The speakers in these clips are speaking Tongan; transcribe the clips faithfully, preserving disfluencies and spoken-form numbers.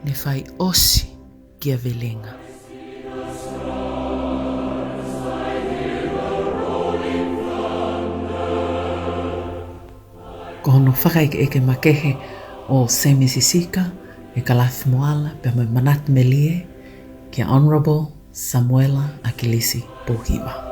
ne fai ʻosi kia Velenga. Ko hono fakaʻekeʻeke makehe ʻo Semisi Sika, ʻe Kalafi Moala, pea mo e manatu melie kia Honourable Samuela ʻAkilisi Pōhiva.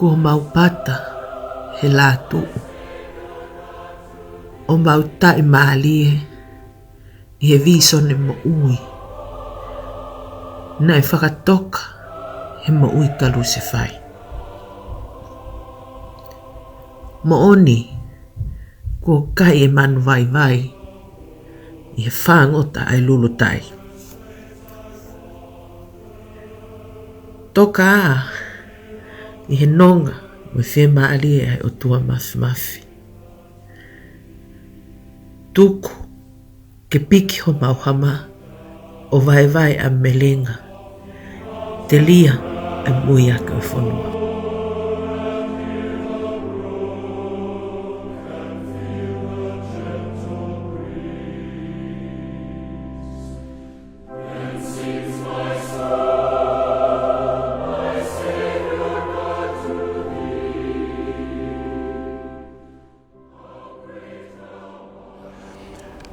Kuo mau pata he lātuʻu, ʻo mau taʻimālie ʻi he vīsone moʻui naʻe fakatoka he moʻui kalusefai. Moʻoni, kuo kai e manu vaivai ʻi he fāngota ʻa e lulutai. Toka ā ʻi he nonga mo e fiemālie ʻa e ʻOtua Māfimafi. Tuku ke piki homau hama, ʻo vaevae ʻa Melenga, telia ʻa e muiaki ʻo e fonua.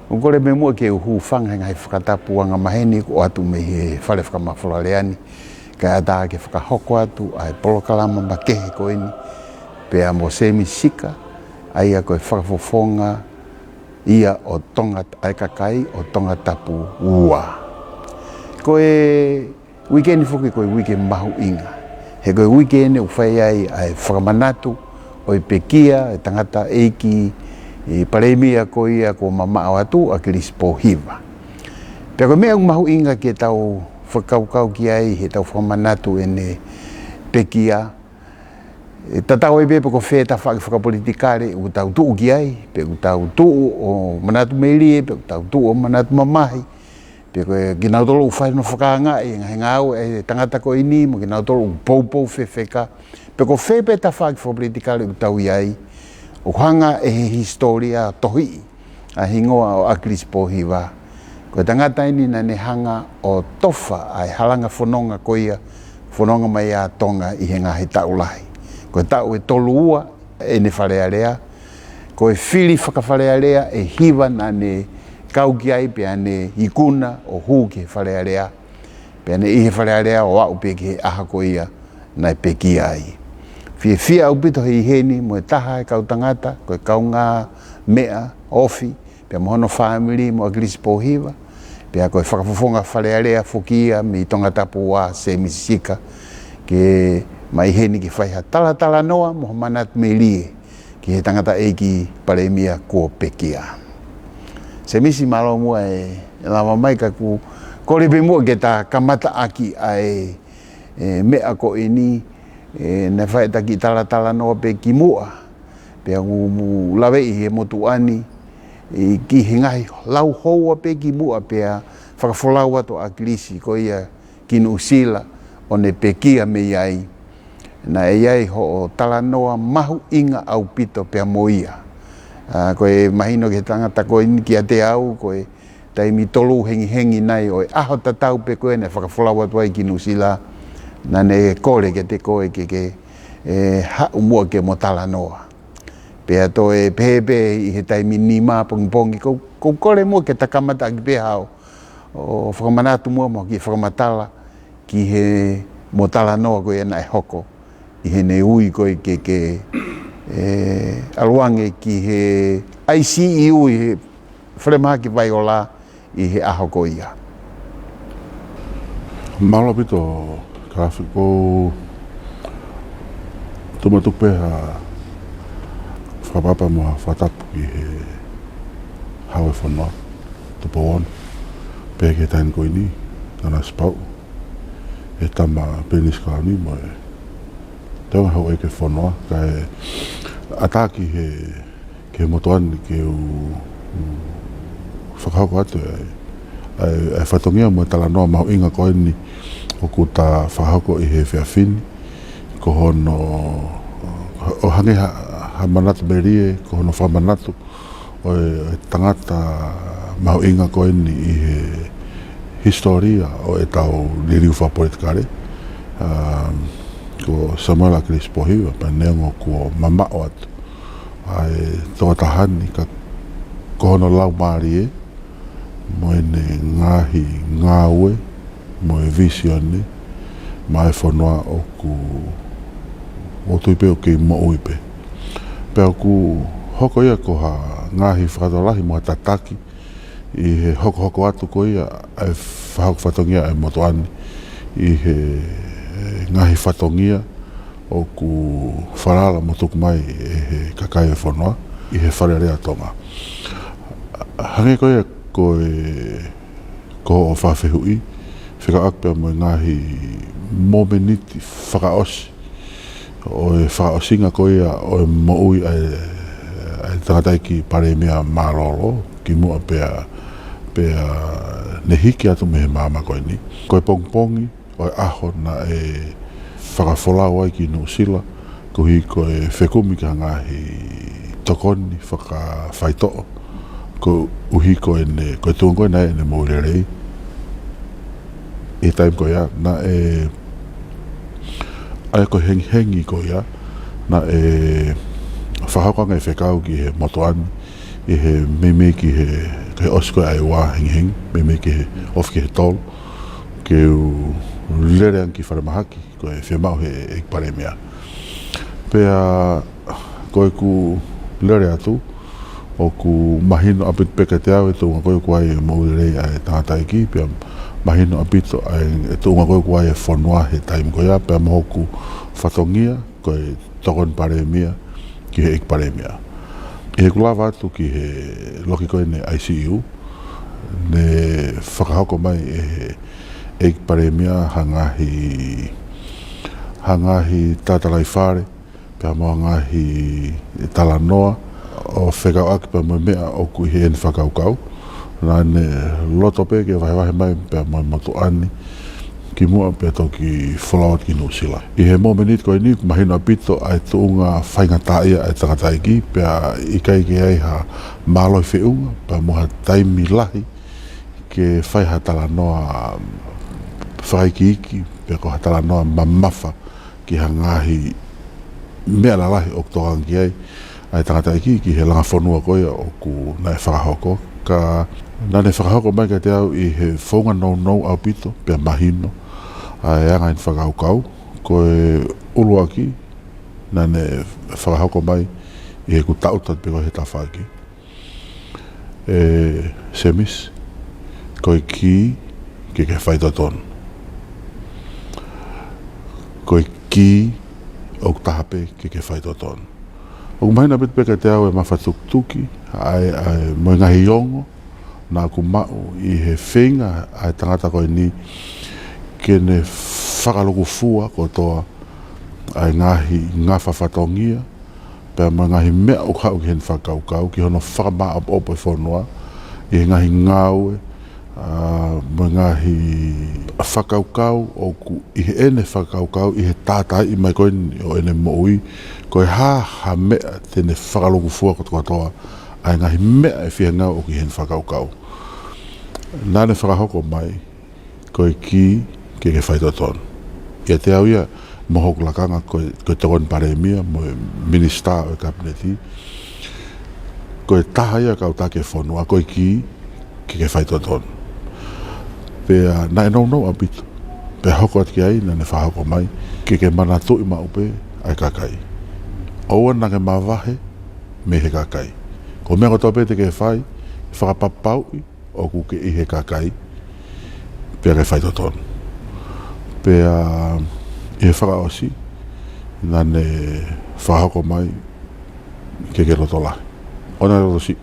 ʻOku kole pē muʻa ke u hūfanga he ngaahi fakatapu angamaheni kuo ʻoatu mei he Fale Fakamafola Lea ni, kae ʻatā ke fakahoko atu ʻa e polokalama makehe ko eni, pea mo Semisi Sika, ʻa ia ko e fakafofonga ia ʻo Tonga, ʻa e kakai ʻo Tongatapu ua. Ko e uike ni foki ko e uike mahuʻinga. He ko e uike eni ʻoku fai ai ʻa e fakamanatu ʻo e pekia ʻa e tangataʻeiki, ʻe, palēmia ko ia kuo mamaʻo atu, ʻAkilisi Pōhiva. Pea ko e meʻa ʻoku mahuʻinga ke tau fakakaukau ki ai heʻetau fakamanatu ʻene pekia, ʻe tatau ai pē pe ko fē tafaʻaki fakapolitikale ʻoku tau tuʻu ki ai, pe ʻoku tau tuʻu ʻo manatu melie, pe ʻoku tau tuʻu ʻo manatu mamahi, pe ko kinautolu ʻoku fai hono fakaangaʻi e ngaahi ngāue ʻa e tangata ko eni, mo kinautolu ʻoku poupou fefeka, pe ko fē pē tafaʻaki fakapolitikale ʻoku tau ʻi ai, ʻoku hanga ʻe he hisitōlia ʻo tohiʻi ʻa e hingoa ʻo ʻAkilisi Pōhiva. Ko e tangata eni naʻa ne hanga ʻo tofa ʻa e halanga fononga ko ia, fononga mai ʻa Tonga ʻi he ngaahi taʻu lahi. Ko e taʻu ʻe tolu ua ʻene Fale Alea, ko e fili faka-Fale Alea ʻe hiva naʻa ne kau ki ai pea ne ikuna ʻo hū ki he Fale Alea, pea ne ʻi he Fale Alea ʻo aʻu pē ki he ʻaho ko ia naʻe pekia ai. Fiefia ʻaupito he ʻi heni mo e taha e kau tangata, ko e kaungāmeʻa ofi, pea mo hono fāmili mo ʻAkilisi Pōhiva, pea ko e fakafofonga Fale Alea foki ia mei Tongatapu ua, Semisi Sika, ke mai heni ke fai ha talatalanoa mo ha manatu melie ki he tangataʻeiki palēmia kuo pekia. Semisi, mālō muʻa e lava mai, ka ʻoku kole pē muʻa ke ta kamata ʻaki ʻa e, e, meʻa ko eni, ʻe, naʻe fai ʻeta kiʻi talatalanoa pē kimuʻa, pea ʻoku mou laveʻi he motuʻa ni, ʻe, ki he ngaahi lau houa pē kimuʻa pea fakafolau atu ʻa ʻAkilisi ko ia ki Nuʻusila ʻo ne pekia mei ai. Naʻe ʻi ai hoʻo talanoa mahuʻinga ʻaupito pea mo ia. ʻA, ko e mahino ki he tangata ko eni kiate au, ko e taimi tolu hengihengi nai ʻo e ʻaho tatau pē ko ē naʻe fakafolau atu ai ki Nuʻusila, naʻa ne kole kiate koe ke, ke, ʻe, haʻu muʻa ke mo talanoa. Pea toe pehē pē ʻi he taimi nima pongipongi, ʻoku, ʻoku kole muʻa ke ta kamata ʻaki pē hao ʻo fakamanatu muʻa mo ha kiʻi fakamatala ki he mo talanoa ko ia naʻe hoko ʻi heʻene ui ko ē ke, ke, ʻe, ʻalu ange ki he I C U ʻi he falemahaki Vaiola ʻi he ʻaho ko ia. Mālō ʻaupito, Kalafi, ʻoku ou tuma tuku pē ha fakaʻapaʻapa mo ha fakatapu ki he Hau ʻo e fonua, Tupou Ono, pea ki he taʻahine ko eni, Tanasipauʻu, e tama Pilinisi Kalauni mo e toenga houʻeiki ʻo e fonua, kae ʻatā ki he, ki he motuʻa ni ke u, u fakahoko atu e ʻA e, ʻa e fatongia mo e talanoa mahuʻinga ko eni ʻoku ta fakahoko ʻi he efiafi ni, ko hono, ʻo hangē ha, ha manatu melie, ko hono fakamanatu ʻo e, ʻo e tangata mahuʻinga ko eni ʻi he hisitōlia ʻo ʻetau liliu fakapolitikale, um, ko Samuela ʻAkilisi Pōhiva, pea neongo kuo mamaʻo atu ʻa e tokotaha ni, ka ko hono laumālie, mo ʻene ngaahi ngāue, mo e vīsione maʻa e fonua ʻoku, ʻoku ou tui pē ʻoku kei moʻui pē. Pea ʻoku hoko ia ko ha ngaahi fakatokolahi mo ha tataki ʻi he hokohoko atu ko ia ʻa e fakahoko fatongia ʻa e motuʻa ni ʻi he, e, ngaahi fatongia ʻoku falala mo tuku mai ʻe he kakai ʻo e fonua ʻi he Fale Alea ʻo Tonga. Hangē ko ia ko e, ko hoʻo fakafehuʻi, fekauʻaki pea mo e ngaahi momeniti fakaʻosi ʻo e fakaʻosinga ko ia ʻo e moʻui ʻa e, ʻa e tangataʻeiki Palēmia mālōlō, kimuʻa pea, pea ne hiki atu mei he maama ko eni. Ko e pongipongi ʻo e ʻaho naʻe fakafolau ai ki Nuʻusila, koeʻuhi ko e fekumi ki he ngaahi tokoni fakafaitoʻo, koeʻuhi ko ʻene, ko e tuʻunga ko ē naʻe ʻene moʻui lelei. ʻI he taimi ko ia, naʻe, ʻa ia ko e hengihengi ko ia, naʻe fakahoko ange ʻe he fekau ki he motuʻa ni, ʻi he meimei ki he, ki he ʻosi ko ē ʻa e ua hengihengi, meimei ki he ofi ki he tolu, ke u lele ange ki falemahaki, ko e fiemaʻu ʻe he ʻEiki Palēmia. Pea ko ʻeku lele atu, ʻoku mahino ʻaupito pē kiate au e tuʻunga ko ē ʻoku ʻi ai e moʻui lelei ʻa e tangataʻeiki, pea mahino ʻaupito ʻa e tuʻunga ko ē ʻoku ʻi ai e fonua he taimi ko ia, pea mo hoku fatongia ko e tokoni Palēmia ki he ʻEiki Palēmia. ʻI heʻeku lava atu ki he loki ko eni ʻa e I C U, ne fakahoko mai ʻe he ʻEiki Palēmia ha ngaahi, ha ngaahi tatalaifale, pea mo ha ngaahi talanoa ʻo fekauʻaki pea mo e meʻa ʻoku ʻi heʻene fakakaukau. Naʻa ne loto pē ke vahevahe mai pea mo e motuʻa ni, kimuʻa pea toki folau atu ki Nuʻusila. ʻI he momeniti ko eni, mahino ʻaupito ʻa e tuʻunga faingataʻaʻia ʻa e tangataʻeiki, pea ʻikai ke ʻi ai ha mālohi feʻunga, pea mo ha taimi lahi ke fai ha talanoa fakaikiiki, pe ko ha talanoa mamafa ki ha ngaahi meʻa lalahi ʻoku tokanga ki ai ʻa e tangataʻeiki ki he langa fonua ko ia ʻoku naʻe fakahoko. Ka naʻa ne fakahoko mai kiate au ʻi he founga nounou ʻaupito, pea mahino ʻa e anga ʻene fakakaukau. Ko e ʻuluaki, naʻa ne fakahoko mai ʻi heʻeku taʻu tatau pē ko ē he tafaʻaki. ʻE Semisi, ko e kī ke ke faitotonu. Ko e kī ʻoku taha pē ke ke faitotonu. ʻOku mahino ʻaupito pē kiate au e mafatukituki, ʻa e, ʻa e, mo e ngaahi ongo naʻa ku maʻu ʻi he feinga ʻa e tangata ko eni ke ne fakalukufua kotoa ʻa e ngaahi ngafa fatongia, pea mo e ngaahi meʻa ʻoku haʻu ki heʻene fakakaukau, ki hono fakamāʻopoʻopo e fonua, ʻi he ngaahi ngāue, ʻa, mo e ngaahi fakakaukau ʻoku ʻi heʻene fakakaukau, ʻi he tātaaʻi mai ko eni ʻo ʻene moʻui, ko e hā ha meʻa te ne fakalukufua kotokotoa ʻa e ngaahi meʻa ʻe fiha ngāue ʻoku ʻi heʻene fakakaukau. Naʻa ne fakahoko mai, ko e kī ke ke faitotonu. ʻIate au ia mo hoku lakanga ko e, ko e tokoni Palēmia mo e Minisitā ʻo e Kapineti, ko e taha ia kau taki e fonua, ko e kī ke ke faitotonu. Pea naʻe nounou ʻaupito. Pea hoko atu ki ai, naʻa ne fakahoko mai, ke ke manatuʻi maʻu pē ʻa e kakai. ʻOua naʻa ke mavahe mei he kakai. Ko e meʻa kotoa pē te ke fai, fakapapauʻi ʻoku ke ʻi he kakai, pea ke faitotonu. Pea ʻi he fakaʻosi, naʻa ne fakahoko mai ke ke lotolahi. ʻOua naʻa ke lotosiʻi.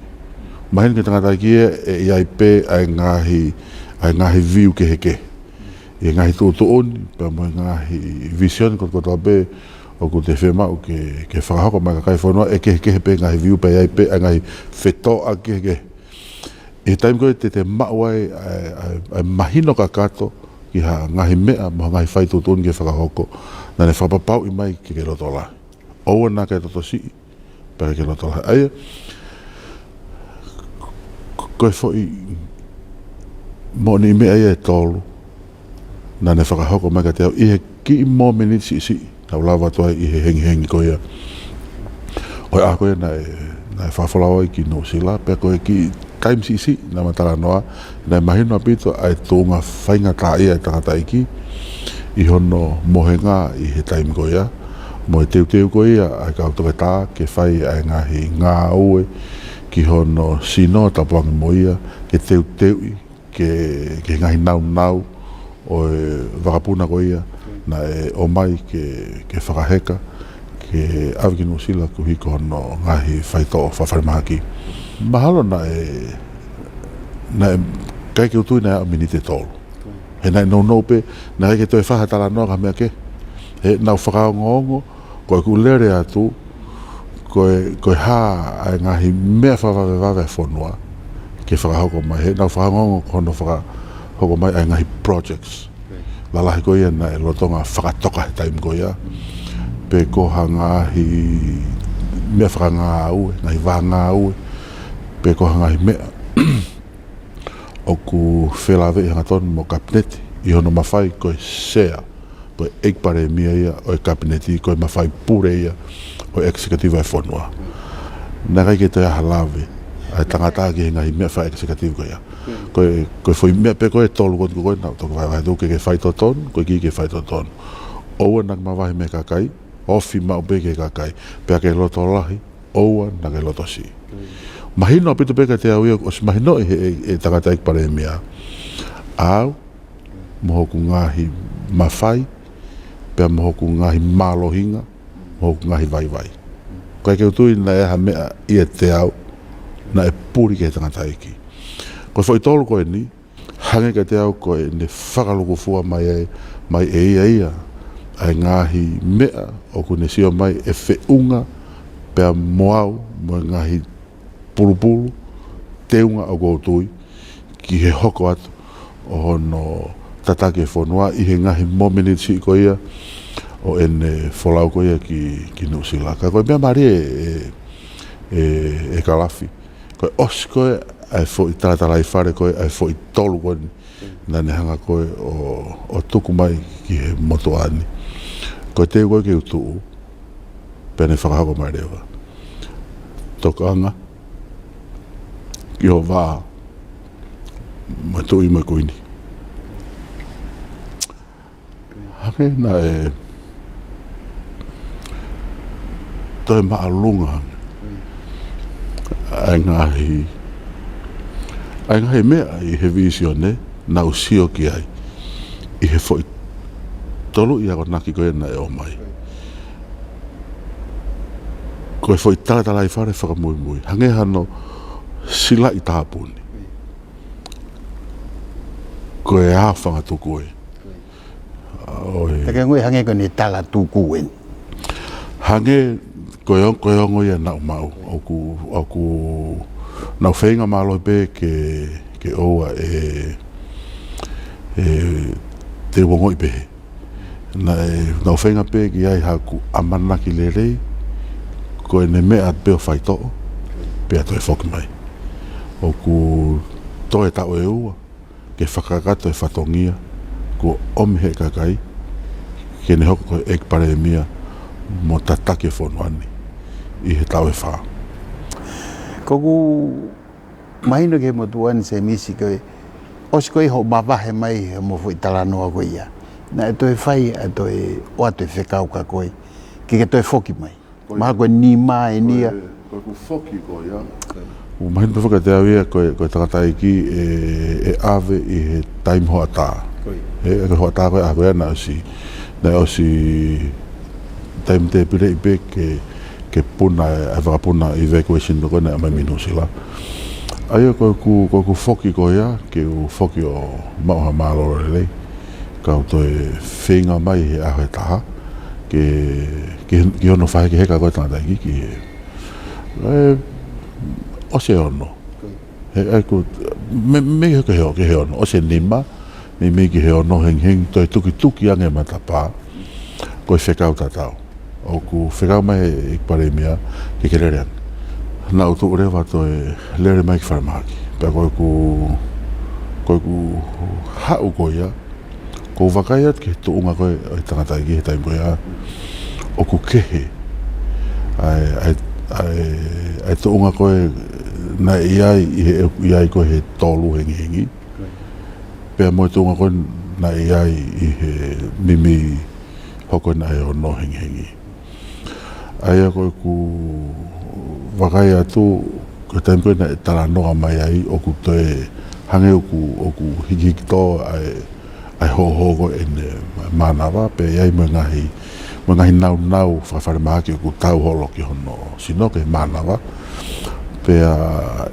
Mahino ki he tangataʻeiki ē, ʻe ʻi ai pē ʻa e ngaahi, ʻa e ngaahi viu kehekehe. ʻI he ngaahi tuʻutuʻuni, pea mo e ngaahi vīsone kotokotoa pē ʻoku te fiemaʻu ke, ke fakahoko mai kakai fonua, ʻe kehekehe pē ngaahi viu, pea ʻi ai pē ʻa e ngaahi fetōʻaki kehekehe. ʻI he taimi ko ē te te maʻu ai ʻa e, ʻa e, ʻa e mahino kakato ki ha ngaahi meʻa mo ha ngaahi fai tuʻutuʻuni ke fakahoko, naʻa ne fakapapauʻi mai ke ke loto lahi. ʻOua naʻa ke loto siʻi, pea ke loto lahi. ʻA ia, ko e foʻi moʻoniʻi meʻa ia ʻe tolu naʻa ne fakahoko mai kiate au ʻi he kiʻi mōmeniti siʻisiʻi naʻa ku lava atu ai ʻi he hengihengi ko ia ʻo e ʻaho ko ia naʻe, naʻe fakafolau ai ki Nuʻusila, pea ko e kiʻi taimi siʻisiʻi naʻa ma talanoa, naʻe mahino ʻaupito ʻa e tuʻunga faingataʻaʻia ʻa e tangataʻeiki ʻi hono mohenga ʻi he taimi ko ia, mo e teuteu ko ia ʻa e kau toketā ke fai ʻa e ngaahi ngāue ki hono sino, tapu ange mo ia, ke teuteuʻi ke, ke ngaahi naunau ʻo e vakapuna ko ia naʻe ʻomai ke, ke fakaheka, ke ʻave ki Nuʻusila koeʻuhi ko hono ngaahi faitoʻo fakafalemahaki. Mahalo naʻe, naʻe ʻikai ke u tui naʻe aʻu miniti ʻe tolu. He naʻe nounou pē, naʻe ʻikai ke toe fai ha talanoa ki ha meʻa kehe. He naʻa ku fakaongoongo, ko ʻeku lele atu, ko e, ko e hā ʻa e ngaahi meʻa fakavavevave ʻa e fonua ke fakahoko mai. He naʻa ku fakaongoongo ko hono fakahoko mai ʻa e ngaahi projects lalahi ko ia naʻe lolotonga fakatoka he taimi ko ia. Pe ko ha ngaahi meʻa fakangāue, ngaahi vā ngāue, pe ko ha ngaahi meʻa ʻoku felāveʻi hangatonu mo e Kapineti ʻi hono mafai ko e Sea, ko e ʻEiki Palēmia ia ʻo e Kapineti, ko e mafai pule ia ʻo e Executive ʻa e fonua. Naʻe ʻikai ke toe ʻi ai ha lave ʻa e tangata ki he ngaahi meʻa faka-executive ko ia. Ko e, ko e foʻi meʻa pē ko ē ʻe tolu ko ē naʻa ku toki vahevahe atu, ke ke faitotonu, ko e kiʻi ke faitotonu. ʻOua naʻa ke mavahe mei he kakai, ofi maʻu pē ki he kakai, pea ke loto lahi, ʻoua naʻa ke loto siʻi. Mahino ʻaupito pē kiate au ia, ʻosi mahinoʻi he, ʻe, ʻe he tangataʻeiki Palēmia ʻa au, mo hoku ngaahi mafai, pea mo hoku ngaahi mālohinga, mo hoku ngaahi vaivai. ʻIkai ke u tui naʻe ʻi ai ha meʻa ʻiate au naʻe puli ki he tangataʻeiki. Ko e foʻi tolu ko eni, hangē kiate au ko ʻene fakalukufua mai ai, mai ʻe ia ia ʻa e ngaahi meʻa ʻoku ne sio mai ʻe feʻunga pea mo au, mo e ngaahi pulupulu, teunga ʻoku ou tui ki he hoko atu ʻo hono tataki e fonua ʻi he ngaahi mōmeniti siʻi ko ia ʻo ʻene folau ko ia ki, ki Nuʻusila. Ka ko e meʻa mālie ʻe, ʻe, ʻe Kalafi, ko e ʻosi ko ē ʻa e foʻi talatalaifale ko ē, ʻa e foʻi tolu ko eni naʻa ne hanga ko ē ʻo, ʻo tuku mai ki he motuʻa ni. Ko e teu ko ē ke u tuʻu, pea ne fakahoko mai leva. Tokanga ki ho vā mo e Tuʻi mo e Kuini. Hangē naʻe toe māʻolunga ange ʻa e ngaahi, ʻa e ngaahi meʻa ʻi he vīsone naʻa ku sio ki ai ʻi he foʻi tolu ʻi akonaki ko ē naʻe ʻomai. Ko e foʻi talatalaifale fakamuimui, hangē hano silaʻi tāpuni. Ko e ʻā fanga tuku ē. ʻOi. Te ke ngui hangē ko ʻene tala tuku ē. Hangē ko e ongo, ko e ongo ia naʻa ku maʻu. ʻOku, ʻoku, naʻa ku feinga mālohi pē ke, ke ʻoua ʻe, ʻe te u ongoʻi pehē. Naʻe, naʻa ku feinga pē ke ʻi ai haku ʻamanaki lelei, ko ʻene meʻa pē ʻo faitoʻo, pea toe foki mai. ʻOku toe taʻu ʻe ua ke fakakakato e fatongia kuo ʻomi ʻe he kakai ke ne hoko ko e ʻEiki Palēmia mo tataki e fonua ni ʻi he taʻu ʻe fā. ʻOku mahino ki he motuʻa ni Sēmisi ko e ʻosi ko ē hoʻo mavahe mai he mo foʻi talanoa ko ia, naʻe toe fai ʻa e toe ʻoatu e fekau kia koe ke ke toe foki mai. Ko e, mahalo ko e nima eni ia. Ko e, ko ʻeku foki ko ia. ʻOku mahino pē foki kiate au ia ko e, ko e tangataʻeiki ʻe, ʻe ʻave ʻi he taimi hoʻatā. Ko ia. ʻE, ʻe hoʻatā ko ē ʻaho ko ē naʻe ʻosi, naʻe ʻosi taimi tēpile pē ke, ke puna, ʻa e vakapuna evacuation ko ē naʻe ʻomai mei Nuʻusila. ʻA ia ko ʻeku, ko ʻeku foki ko ia, ke u foki ʻo maʻu ha mālōlō lelei. Kau toe feinga mai he ʻaho ʻe taha ke, ke, ke ono fai ke heka ko e tangataʻeiki ki he, ʻe, ʻosi e ono. He ʻai ku, Mei, mei he, ki he, ki he ono, ʻosi e nima, mei, mei ki he ono hengihengi, toe tukituki ange matapā, ko e fekau tatau. ʻOku fekau mai e Palēmia ke ke lele ange. Naʻá ku tuʻu leva toe lele mai ki falemahaki. Pea ko ʻeku, ko ʻeku haʻu ko ia, ʻoku ou vakai atu ki he tuʻunga ko ē ʻo e tangataʻeiki he taimi ko ia ʻoku kehe ʻa e, ʻa e, ʻa e, ʻa e tuʻunga ko ē naʻe ʻi ai ʻi he, ʻi ai ko ē he tolu hengihengi. Pea mo e tuʻunga ko ē naʻe ʻi ai ʻi he meimei hoko naʻe ono hengihengi. ʻA ia ko ʻeku vakai atu, ko e taimi ko ē naʻe talanoa mai ai, ʻoku toe hangē ʻoku, ʻoku hikihiki tō ʻa e, ʻa e hohoko ʻene mānava, pea ʻi ai mo e ngaahi, mo e ngaahi naunau fakafalemahaki ʻoku tau holo ki hono sino ki he mānava. Pea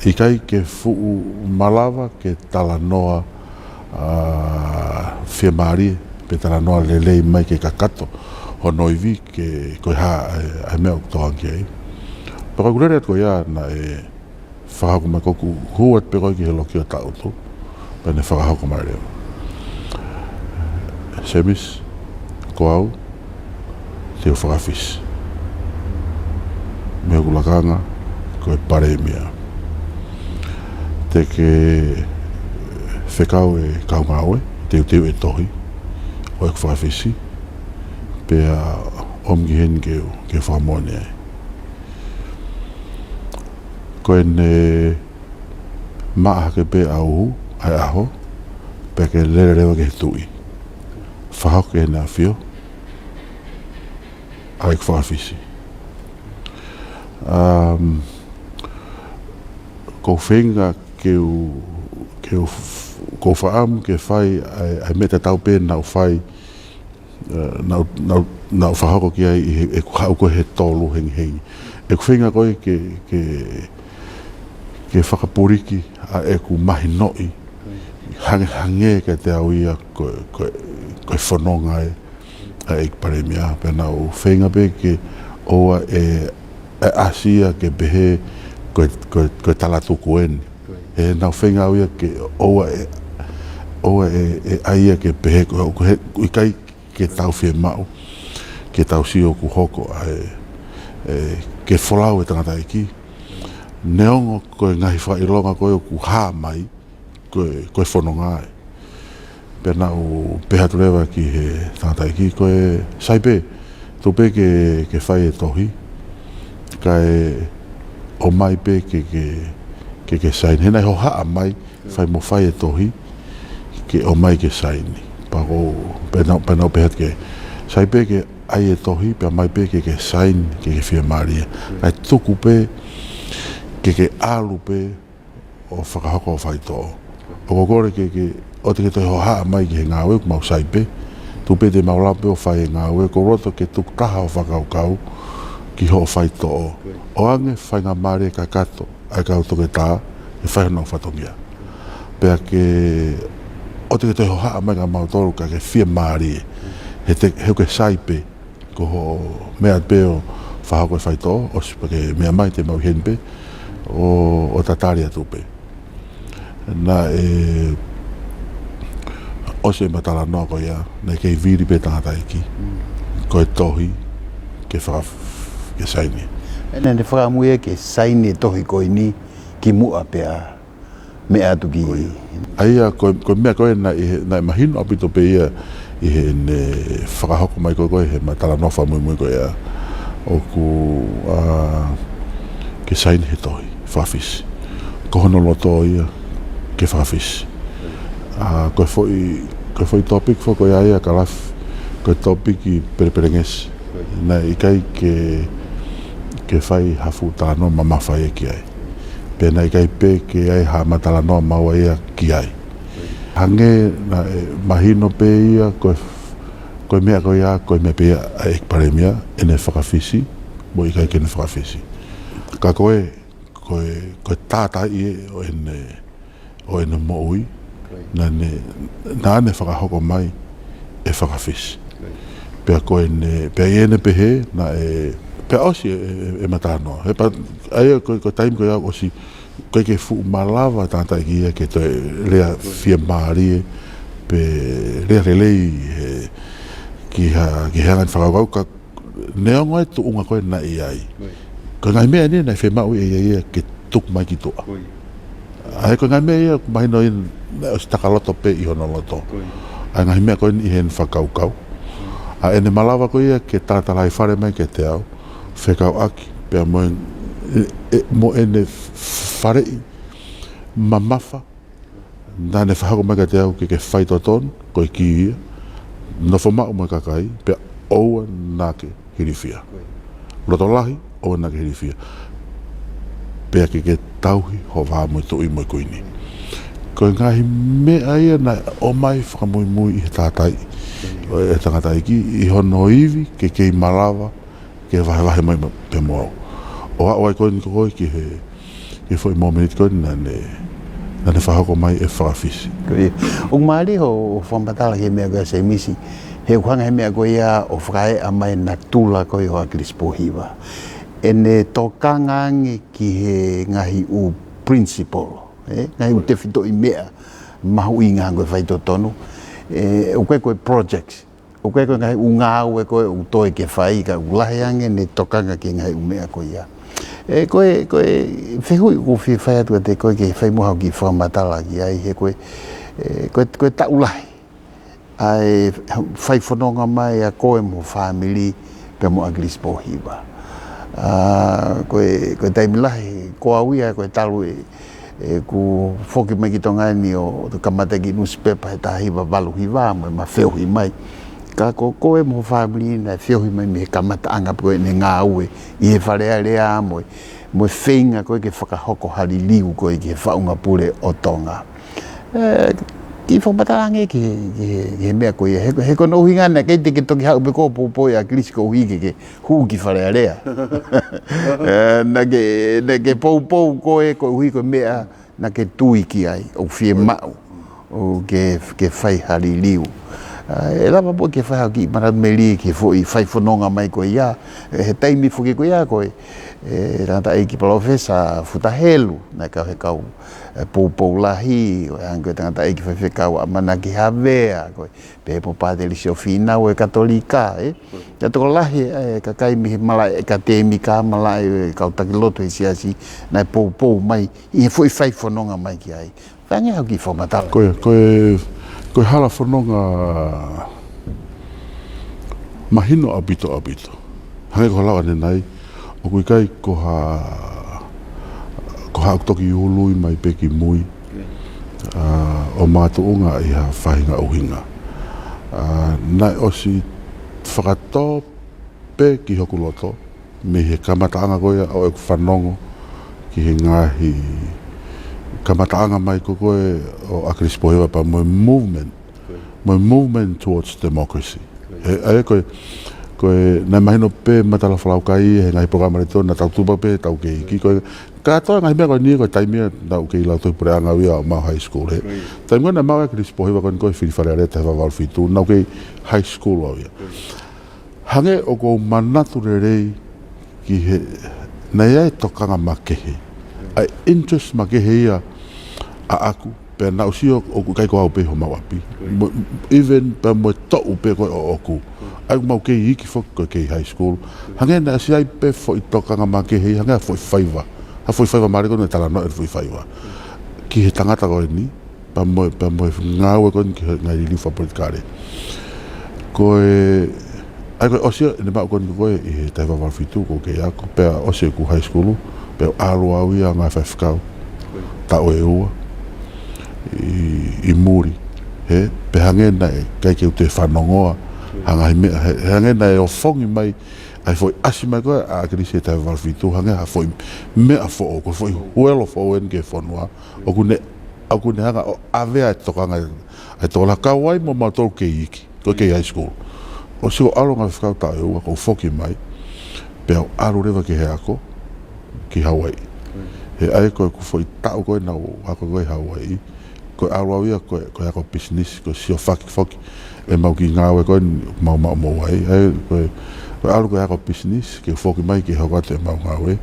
ʻikai ke fuʻu malava ke talanoa ʻa, fiemālie, pe talanoa lelei mai ke kakato hono ivi ke ko e hā ʻa e, ʻa e meʻa ʻoku tō ange ki ai. Pea ko ʻeku lele atu ko ia naʻe fakahoko mai, ko ʻeku hū atu pē ko ē ki he loki ʻo Tautu, pea ne fakahoko mai leva. Semisi, ko au, te u fakafisi mei hoku lakanga ko e Palēmia. Te ke fekau e kau ngāue, teuteu e tohi ʻo ʻeku fakafisi, pea ʻomi ki heni ke, ke fakamoʻoni ai. Ko ʻene maʻa hake pē ʻa e uhu, ʻa e ʻaho, pea ke lele leva ki he tuʻi. Fakahoko ki heʻene ʻafio ʻa ʻeku fakafisi. Um, ʻoku ou feinga ke u, ke u f-, ʻoku ou fakaʻamu ke fai ʻa e, ʻa e meʻa tatau pē naʻá ku fai, eh, naʻá ku, naʻá ku, naʻá ku fakahoko ki ai ʻi he, ʻeku haʻu ko ē he tolu hengihengi. ʻEku feinga ko ē ke, ke, ke fakapuliki ʻa ʻeku mahinoʻi hangē, hangē kiate au ia ko, ko, ko e fononga ē ʻa e ʻEiki Palēmia, pea naʻá ku feinga pē ke ʻoua ʻe, ʻe ʻasi ia ke pehē ko e, ko e, ko e talatuku eni. He naʻá ku feinga au ia ke ʻoua ʻe, ʻoua ʻe, ʻe ʻai ia ke pehē ko, ko he, ʻikai ke tau fiemaʻu ke tau sio ʻoku hoko ʻa e, ʻe, ke folau e tangataʻeiki. Neongo ko e ngaahi fakaʻilonga ko ē ʻoku hā mai, ko e, ko e fononga ē. Pea naʻá ku pehē atu leva ki he tangataʻeiki, ko e sai pē, tuku pē ke, ke fai e tohi, kae ʻomai pē ke, ke, ke, ke saini. He naʻe hohaʻa mai, fai mo fai e tohi, ke ʻomai ke saini. Pea ko, pea naʻá, pea naʻá ku pehē atu ke, sai pē ke ʻai e tohi, pea ʻomai pē ke, ke saini, ke, ke fiemālie. Kae tuku pē, ke, ke ʻalu pē, ʻo fakahoko hoʻo faitoʻo. ʻOku ou kole ke, ke, ʻoua te ke toe hohaʻa mai ki he ngāue, ʻoku mau sai pē. Tuku pē te mau lava pē ʻo fai e ngāue, ʻoku ou loto ke tukutaha hoʻo fakakaukau ki hoʻo faitoʻo. ʻOange faingamālie kakato ʻa e kau toketā ke fai honau fatongia. Pea ke, ʻoua te ke toe hohaʻa mai kia mautolu ka ke fiemālie. He te, he ʻoku ke sai pē. Ko hoʻo meʻa pē ʻo fakahoko e faitoʻo, ʻosi pē ke meʻa mai te mau ʻi heni pē, ʻo, ʻo tatali atu pē. Naʻe ʻosi ʻema talanoa ko ia, naʻe kei vili pē tangataʻeiki. Ko e tohi, ke faka-, ke saini. Naʻá ne fakaʻamu ia ke saini e tohi ko eni kimuʻa pea meʻa atu ki. Ko ia. ʻA ia, ko, ko e meʻa ko ē naʻe, naʻe mahino ʻaupito pē ia ʻi heʻene fakahoko mai ko ē, ko ē heʻema talanoa fakamuimui ko ia. ʻOku, ʻa, ke saini he tohi, fakafisi. Ko hono loto ia, ke fakafisi. ʻA, ko e foʻi, ko e foʻi topic foki ko ia ia Kalafi, ko e topic pelepelengesi. Naʻe ʻikai ke, ke fai ha fuʻu talanoa mamafa ia ki ai. Pea naʻe ʻikai pē ke ʻi ai haʻama talanoa maua ia ki ai. Hangē naʻe mahino pē ia ko e, ko e meʻa ko ia, ko e meʻa pē ia ʻa e ʻEiki Palēmia, ʻene fakafisi, mo e ʻikai ke ne fakafisi. Ka ko e, ko e, ko e tātaaʻi ē ʻo ʻene, ʻo ʻene moʻui, naʻá ne, naʻá ne fakahoko mai e fakafisi. Pea ko ʻene, pea ʻi heʻene pehē, naʻe, pea ʻosi e, e, e, ʻema talanoa. He pea, ʻa ia ko, ko e taimi ko ia ʻosi ʻIkai ke fuʻu malava tangataʻeiki ia ke toe lea fiemālie pe lea lelei he, ki ha, ki he anga ʻene fakakaukau, ka neongo e tuʻunga ko ē naʻe ʻi ai. Ko e ngaahi meʻa eni naʻe fiemaʻu ʻe ia ia ke tuku mai ki tuʻa. ʻA ia ko e ngaahi meʻa ia ʻoku mahino ia naʻe ʻosi takaloto pē ʻi hono loto ʻa e ngaahi meʻa ko eni ʻi heʻene fakakaukau. ʻA ʻene malava ko ia ke talatalaifale mai kiate au, fekauʻaki pea mo e, e, e, mo ʻene faleʻi mamafa naʻa ne fakahoko mai kiate au ke, ke faitotonu, ko e kī ia, nofo maʻu mo e kakai, pea ʻoua naʻa ke hilifia. Loto lahi, ʻoua naʻa ke hilifia. Pea ke, ke tauhi ho vā mo e tuʻi mo e kuini. Ko e ngaahi meʻa ia naʻe ʻomai fakamuimui ʻi he tangataʻeiki, ʻe he tangataʻeiki, ʻi hono ivi ke kei malava ke vahevahe mai ma-, pea mo au. ʻO aʻu ai ko eni ko ē ki he, ki he foʻi mōmeniti ko eni naʻa ne, naʻa ne fakahoko mai e fakafisi. Ko ia. ʻOku mālie hoʻo fakamatala ki he meʻa ko ia Semisi, he ʻoku hanga he meʻa ko ia ʻo fakaeʻa mai natula ko ia ʻo ʻAkilisi Pōhiva. ʻEne tokanga ange ki he ngaahi ʻū principle, ē? Ngaahi ʻū tefitoʻi meʻa mahuʻinga ko e faitotonu. Ē, ʻoku ʻikai ko e projects. ʻOku ʻikai ko e ngaahi ʻū ngāue ko ē ʻoku toe ke fai, ka ʻoku lahi ange ʻene tokanga ki he ngaahi ʻū meʻa ko ia. Ē, ko e, ko e fehuʻi ʻoku ou fie fai atu kiate koe ke fai muʻa haʻo kiʻi fakamatala ki ai, he ko e, ē, ko e, ko e taʻu lahi ʻa e fai fononga mai ʻa koe mo ho fāmili pea mo ʻAkilisi Pōhiva. ʻA, ko e, ko e taimi lahi, ko au ia ko e talu ē, ʻeku foki mai ki Tonga ni ʻo kamata kiʻi nusipepa he taha hiva valu hiva mo ʻema feohi mai. Ka ko koe mo ho fāmili naʻe feohi mai mei he kamataʻanga pē ko ē ʻene ngāue ʻi he Fale Alea mo e, mo e feinga ko ē ke fakahoko ha liliu ko ē ki he faʻunga pule ʻo Tonga. Ē, kiʻi fakamatala ange ki he, ki he, ki he meʻa ko ia. He, he ko hono ʻuhinga naʻe ʻikai te ke toki haʻu pē koe ʻo poupou ʻia ʻAkilisi koeʻuhi ke, ke hū ki Fale Alea. Ē, naʻa ke, naʻa ke poupou koe koeʻuhi ko e meʻa naʻa ke tui ki ai, ʻoku fiemaʻu ʻoku ke, ke fai ha liliu. ʻA, ʻe lava pē ke fai ha kiʻi manatu melie ki he foʻi fai fononga mai ko ia, ē, he taimi foki ko ia ko ē, ē, tangataʻeiki Palōfesa Futa Helu, naʻe kau he kau, ē, poupou lahi, ʻo hangē ko e tangataʻeiki faifekau ʻAmanaki Havea, ko e, pea mo Pātelisi ʻo Fīnau ʻo e Katolika, ē. Naʻe tokolahi, ē, kakai mei he malaʻe ʻekatēmika, malaʻe ʻo e kau taki lotu he siasi, naʻe poupou mai ʻi he foʻi fai fononga mai ki ai. Fai ange haʻo kiʻi fakamatala. Ko e, ko e, ko e hala fononga mahino ʻaupito, ʻaupito. Hangē ko e lau ʻanenai, ʻoku ʻikai ko ha, ko haʻaku toki ului mai pē ki mui, ʻa, ʻo makatuʻunga ʻi ha faʻahinga ʻuhinga. ʻA, naʻe ʻosi fakatō pē ki hoku loto, mei he kamataʻanga ko ia ʻo ʻeku fanongo ki he ngaahi kamataʻanga mai ko ē ʻo ʻAkilisi Pōhiva pea mo e movement, mo e movement towards democracy. He, ʻa ia ko e, ko e, naʻe mahino pē matala fakalaukau ia he ngaahi polokalama letiō naʻa tau tupa pē tau kei iiki. Ko e, kātoa ngaahi meʻa ko eni ko e taimi ia naʻa ku kei lautohi puleʻanga au ia ʻo mau high school, ē. Taimi ko ē naʻe maʻu ai ʻAkilisi Pōhiva ko eni ko e fili Fale Alea taha hiva valu fitu, naʻa ku kei high school au ia. Hangē ʻoku ou manatu lelei ki he, naʻe ʻi ai e tokanga makehe, ʻa e interest makehe ia ʻaʻaku, pea naʻa ku sio ʻoku ʻikai ko au pē homau ʻapi. Mo, even pea mo e toʻu pē ko ē ʻoʻoku. ʻA ia ʻoku mau kei iiki foki ko e kei high school. Hangē naʻe ʻosi ʻi ai pē foʻi tokanga makehe ia, hangē ha foʻi faiva. Ha foʻi faiva mālie ko ē naʻe talanoa e foʻi faiva. Ki he tangata ko eni, pea mo, pea mo e ngāue ko eni ki he ngaahi liliu fakapolitikale. Ko e, ʻa ia ko e ʻosi ʻene maʻu ko eni ko ē ʻi he taha hiva valu fitu ko ē ke ako, pea ʻosi ʻeku high school, pea ʻalu au ia ngaahi faifekau taʻu ʻe ua ʻi, ʻi muli. He, pea hangē naʻe ʻikai ke u toe fanongoa ha ngaahi meʻa, he, he hangē naʻe ofongi mai ʻa e foʻi ʻasi mai ko ē ʻa ʻAkilisi he taha hiva valu fitu, hangē ha foʻi meʻa foʻou, ko e foʻi huelo foʻou eni ki he fonua. ʻOku ne, ʻoku ne hanga ʻo ʻave ʻa e tokanga ʻa e tokolahi, kau ai mo mautolu kei iiki, ko e kei high school. ʻOsi ʻeku ʻalu ngaahi faifekau taʻu ʻe ua, ʻoku ou foki mai, pea u ʻalu leva ki he ako ki Hawaii. He ʻa ia ko ʻeku foʻi taʻu ko ē naʻa ku ako ko ē ʻi Hawaii, ko e ʻalu au ia ko e, ko e ako pisinisi, ko e siofaki foki ʻemau kiʻi ngāue ko ē ʻoku mau maʻu mo au ai. ʻA ia ko e, ko e ʻalu ko e ako pisinisi, ke foki mai ke hoko atu ʻemau ngāue.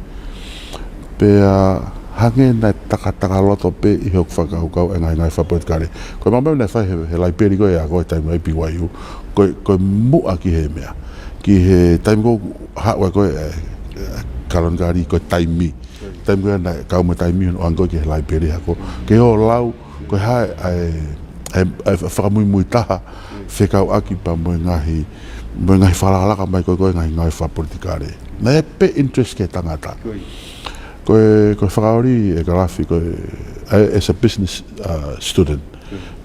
Pea Hangē naʻe takataka loto pē ʻi hoku fakakaukau e ngaahi ngāue fakapolitikale. Ko e meʻa naʻe fai he, he laipeli ko ē ʻa ko e taimi ʻi B Y U. Ko e, ko e muʻa ki he meʻa. Ki he taimi ko ē haʻu ai ko ē, ē, ē, Kaloni Kali ko e taimi. Taimi ko ē naʻe kau mo e taimi hono ʻoange ko ē ki he laipeli hako. Ke ō lau, ko e hā e, e, e fakamuimui taha, fekauʻaki pea mo e ngaahi, mo e ngaahi fakalakalaka mai ko ē ko e ngaahi ngāue fakapolitikale. Naʻe pē interest ki he tangata. Ko e, ko e fakaoli e Kalafi, ko e, e, as a business, uh, student.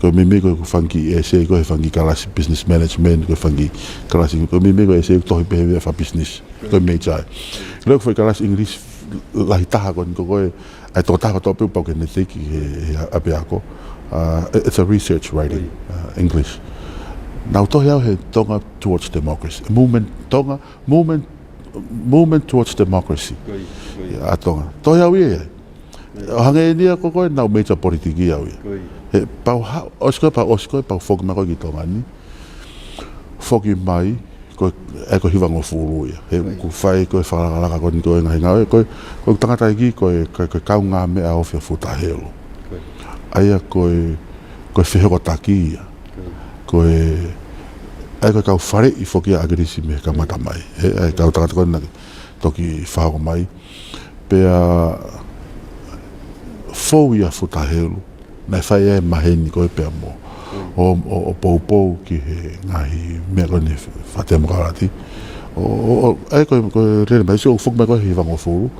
Ko e meimei ko e fanga kiʻi essay, ko e fanga kiʻi kalasi business management, ko e fanga kiʻi kalasi, ko e meimei ko e essay tohi pē he meʻa fakabusiness, ko e major. Leo ko e fanga kiʻi kalasi English lahi taha ko eni ko e, e tokotaha kotoa pē pau ke ne teiki he, he ʻapiako. Uh, it's a research writing, uh, English. Naʻá ku tohi au he Tonga Towards Democracy. Movement Tonga, movement, movement towards democracy. Ko ia, ko ia. ʻA Tonga. Tohi au ia ia. ʻO hangē ni ia ko ē naʻá ku major politiki au ia. Ko ia. He pau ha, ʻosi ko ē pau, ʻosi ko ē pau foki mai ko ē ki Tonga ni. Foki mai, ko e, e ko e hivangofulu ia. He ko ia. Kuo fai ko ē fakalakalaka ko eni ko e ngaahi ngāue, ko e, ko e tangataʻeiki, ko e, ko e, ko e kaungāmeʻa ofi ʻa Futa Helu. Ko ia. ʻA ia ko e, ko e fehokotaki ia. Ko e, ʻa ia ko e kau faleʻi foki ʻa ʻAkilisi mei he kamata mai. He, ʻa e kau tangata ko ē naʻe toki fakahoko mai. Pea fou ia Futa Helu. Naʻe fai ai e maheni ko ē pea mo. ʻO, ʻo, ʻo poupou ki he ngaahi meʻa ko eni fakatemokalati. ʻO, ʻo, ʻo, ʻa ia ko e, ko e lele mai, sio ʻoku foki mai ko ē he hivangofulu.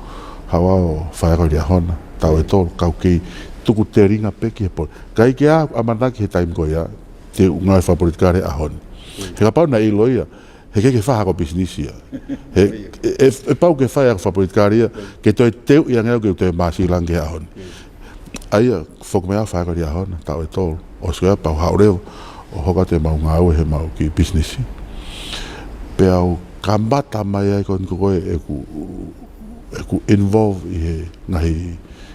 Haʻu ʻo fai ko ē Liahona. Taʻu ʻe tolu, kau kei tuku telinga pē ki he poli. Kae ʻikai ke ʻamanaki he taimi ko ia, te u ngāue fakapolitikale he ʻaho ni. He kapau naʻe ʻilo ia, he ʻikai ke fai hako business ia. He, ʻe, ʻe, ʻe pau ke fai hako fakapolitikale ia, ke toe teuʻi ange au ke u toe māsila ange he ʻaho ni. ʻA ia, foki mai au fai ko ē Liahona, taʻu ʻe tolu. ʻOsi ko ia pau haʻu leva, ʻo hoko atu ʻemau ngāue heʻemau kiʻi business. Pea u kamata mai ai ko eni ko ē ʻeku, ʻeku involve ʻi he ngaahi,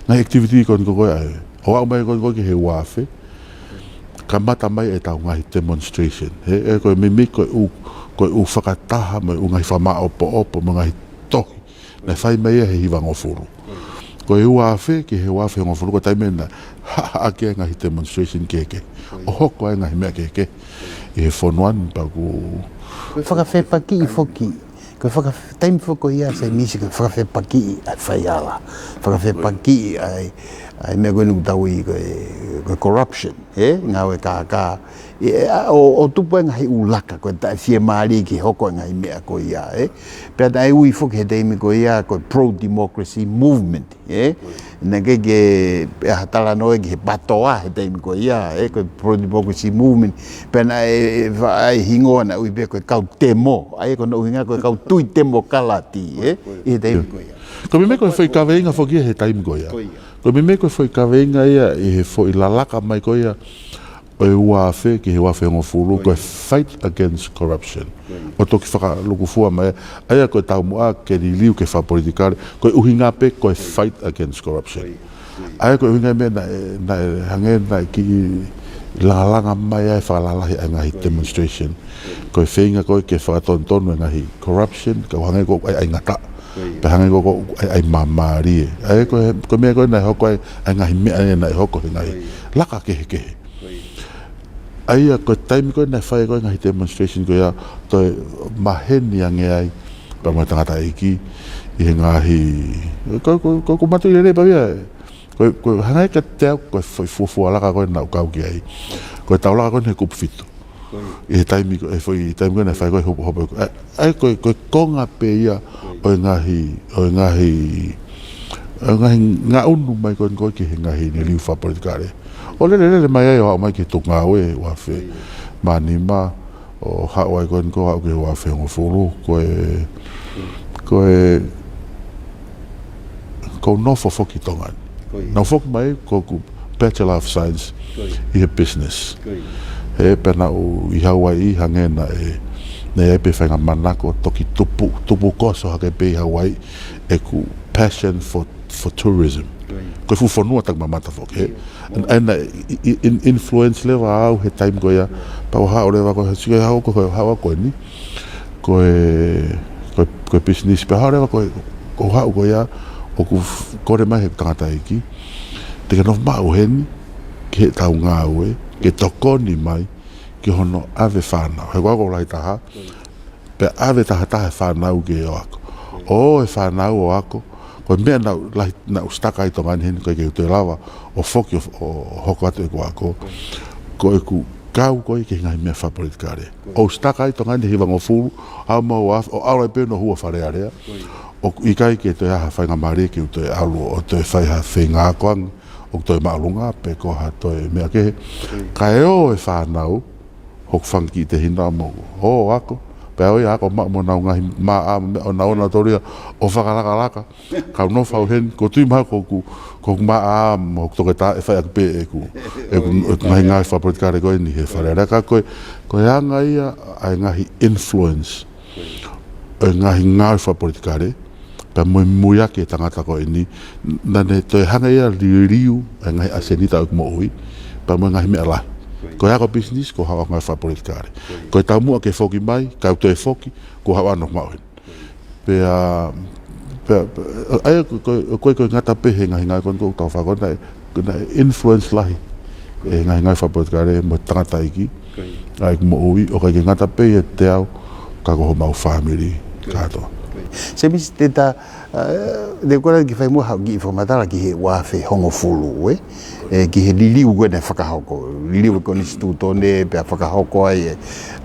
ngaahi activity ko eni ko ē ʻa e. ʻO aʻu mai ko eni ko ē ki he uaafe, kamata mai ʻetau ngaahi demonstration. He, he ko e meimei ko e ʻū, ko e ʻū fakataha mo e ʻū ngaahi fakamāʻopoʻopo mo e ngaahi tohi. Naʻe fai mai ia he hivangofulu. Ko e uaafe ki he uaafe hongofulu ko e taimi naʻe haʻaki ai e ngaahi demonstration kehekehe. ʻO hoko ai e ngaahi meʻa kehekehe ʻi he fonua ni pea ʻoku. Ko e fakafepakiʻi foki. Ko e faka-, taimi foki ko ia Sēmisi ko e fakafepakiʻi ʻa e faihala. Fakafepakiʻi ʻa e, ʻa e meʻa ko eni ʻoku tau ui ko e, ko e corruption, he? Ngāue kākā. ʻE, ʻa, ʻo, ʻo tupu ai e ngaahi ʻū laka, ko e taʻefiemālie ke hoko e ngaahi meʻa ko ia, he? Pea naʻe ui foki he taimi ko ia ko e pro-democracy movement, he? Naʻe ʻikai ke, ʻe ha talanoa ki he PATOA he taimi ko ia, he? Ko e pro-democracy movement. Pea naʻe, ʻe, ʻa e hingoa naʻe ui pē ko e kau temo, ʻa ia ko hono ʻuhinga ko e kau tui temokalati, he? ʻI he taimi ko ia. Ko e meimei ko e foʻi kaveinga foki ia he taimi ko ia. Ko ia. Ko e meimei ko e foʻi kaveinga ia ʻi he foʻi lalaka mai ko ia ʻo e uaafe ki he uaafe hongofulu, ko e fight against corruption. ʻO toki fakalukufua mai, ʻa ia ko e taumuʻa ke liliu ke fakapolitikale, ko e ʻuhinga pē ko e fight against corruption. ʻA ia ko e ʻuhinga e meʻa naʻe, naʻe hangē naʻe kiʻi lālanga mai ai fakalalahi ʻa e ngaahi demonstration. Ko e feinga ko ē ke fakatonutonu e ngaahi corruption, ka ʻoku hangē ko e ʻai, ʻai ngata. Pea hangē ko e ʻai, ʻai māmālie. ʻA ia ko e, ko e meʻa ko ē naʻe hoko ai, ʻa e ngaahi meʻa ia naʻe hoko he ngaahi laka kehekehe. ʻA ia ko e taimi ko ē naʻe fai ko ē ngaahi demonstration ko ia, toe maheni ange ai pea mo e tangataʻeiki ʻi he ngaahi, ko, ko, ko, ko mātuʻaki lelei pau ia. Ko, ko hangē kiate au ko e foʻi fuofua laka ko ē naʻá ku kau ki ai. Ko e tau laka ko ē he kupu fitu. ʻI he taimi ko, he foʻi taimi ko ē naʻe fai ko ē hopo, hopo, ʻa, ʻa ia ko e, ko e konga pē ia ʻo e ngaahi, ʻo e ngaahi, ʻo e ngaahi ngaʻunu mai ko ē ko ē ki he ngaahi liliu fakapolitikale. ʻO lele, lele mai ai ʻo aʻu mai ki he tuku ngāue, uaafe mā nima, ʻo haʻu ai ko ē ko ē haʻu ki he uaafe hongofulu, ko e, ko e, ko u nofo foki Tonga ni. Naʻá ku foki mai ko ʻeku Bachelor of Science ʻi he business. He pea naʻá ku ʻi Hauaiʻi hangē naʻe, naʻe ʻi ai pē faʻahinga manako toki tupu, tupu koso hake pē ʻi Hauaiʻi ʻeku passion for, for tourism. Ko e fuʻu fonua takimamata foki, he. And, and, uh, i, i, in, influence leva au he taimi ko ia, pea u haʻu leva ko e, sio haʻu ko e, haʻu ko eni. Ko e, ko e, ko e business pē haʻu leva ko e, ko e haʻu ko ia, ʻOku f-, kole mai he tangataʻeiki, te ke nofo maʻu heni, ki heʻetau ngāue, ke tokoni mai, ki hono ʻave fānau. He ko au ko e lahi taha, pea ʻave taha taha e fānau ke ō ako. ʻO e fānau ʻo ako, ko e meʻa naʻa ku lahi, naʻa ku sitaka ai Tonga ni heni, ʻikai ke u toe lava ʻo foki ʻo, ʻo hoko atu ʻeku ako. Ko ʻeku kau ko ē ki he ngaahi meʻa fakapolitikale. ʻOku ou sitaka ai Tonga ni he hivangofulu, ʻaho mo e ʻaho, ʻo ʻalu ai pē ʻo hū ʻo Fale Alea. ʻOku ʻikai ke toe ʻi ai ha faingamālie ke u toe ʻalu ʻo toe fai ha feinga ako ange, ʻoku toe māʻolunga pe ko ha toe meʻa kehe. Kae ō e fānau, hoku fanga kiʻi tehina mo, ō ako, pea ō ia ako maʻu mo honau ngaahi māʻa mo e meʻa ʻo nau ō nautolu ia ʻo fakalakalaka. Kau nofo au heni, ʻoku ou tui mahalo ko hoku, ko hoku māʻa mo hoku toketā ʻe fai ʻaki pē ʻeku, ʻeku, ʻeku ngaahi ngāue fakapolitikale ko eni he Fale Alea. Ka ko e, ko e anga ia ʻa e ngaahi influence ʻo e ngaahi ngāue fakapolitikale, pea mo e muiaki e tangata ko eni, naʻa ne toe hanga ia ʻo liliu ʻa e ngaahi ʻasenita ʻo ʻeku moʻui, pea mo e ngaahi meʻa lahi. Ko e ako business, ko haʻo ngāue fakapolitikale. Ko e taumuʻa ke foki mai, kau toe foki, ko haʻo ʻalu ʻo nofo maʻu heni. Pea, pea, pea, ʻa ia ko, ko, ko, ko e ngata pē he ngaahi ngāue ko eni ʻoku tau fai ko ē naʻe, naʻe influence lahi e ngaahi ngāue fakapolitikale mo e tangataʻeiki ʻa ʻeku moʻui, ʻo ʻikai ke ngata pē ʻiate au, ka ko homau fāmili kātoa. Semisi, te ta, ʻa, te u kole ke fai muʻa haʻo kiʻi fakamatala ki he ua afe hongofulu, ē? ʻE, ki he liliu ko ē naʻe fakahoko, liliu e konisitūtone, pea fakahoko ai e,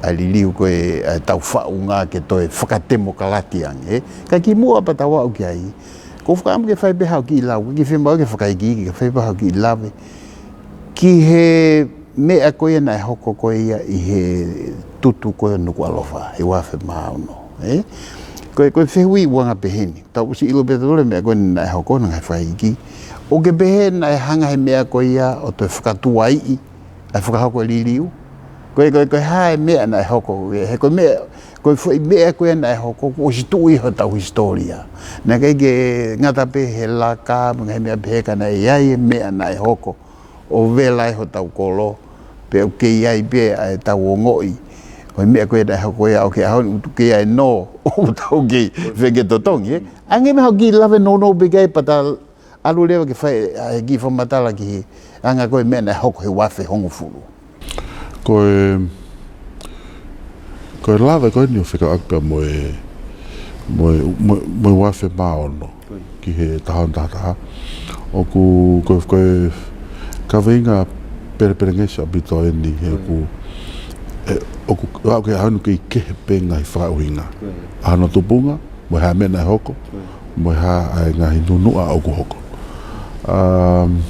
ʻa e liliu ko ē, ʻa ʻetau faʻunga ke toe fakatemokalati ange, ē? Ka kimuʻa pea tau aʻu ki ai, ʻoku ou fakaʻamu ke fai pē haʻo kiʻi lau, ke fiemaʻu ke fakaikiiki, ke fai pē haʻo kiʻi lave ki he meʻa ko ia naʻe hoko ko ia ʻi he tutu ko ē ʻo Nukuʻalofa, he ua afe mā ono, ē? Ko e, ko e fehuʻi ʻoku anga peheni. Tau ʻosi ʻilo pē tautolu e meʻa ko ē naʻe hoko, naʻe ngaahi fakaikiiki. ʻOku ke pehē naʻe hanga he meʻa ko ia ʻo toe fakatuaiʻi ʻa e fakahoko e liliu? Ko e, ko e, ko e hā e meʻa naʻe hoko, he ko e meʻa, ko e foʻi meʻa ko ē naʻe hoko, kuo ʻosi tuʻu ʻi hotau hisitōlia. Naʻe ʻikai ke ngata pē he laka, mo e ngaahi meʻa pehē ka naʻe ʻi ai e meʻa naʻe hoko ʻo vela ai hotau kolo, pea ʻoku kei ʻi ai pē ʻa ʻetau ongoʻi ʻo e meʻa ko ē naʻe hoko ia ʻo aʻu ki he ʻaho ni ʻoku kei ʻi ai ʻenau, ʻoku tau kei feketotongi, ē? Ange mai haʻo kiʻi lave nounou pē ki ai pea ta ʻalu leva ke fai ʻa e kiʻi fakamatala ki he anga ko ē meʻa naʻe hoko he ua afe hongofulu. Ko e, ko e lave ko eni ʻoku fekauʻaki pea mo e, mo e, mo e, mo e ua afe mā ono ki he taha ono taha taha. ʻOku, ko, ko e kaveinga pelepelengesi ʻaupito eni he ʻoku, ʻe, ʻoku, ʻoku ʻi ai hono kei kehe pē ngaahi fakaʻuhinga ʻa hono tupunga, mo e hā e meʻa naʻe hoko, mo e hā ʻa e ngaahi nunuʻa ʻoku hoko. Um,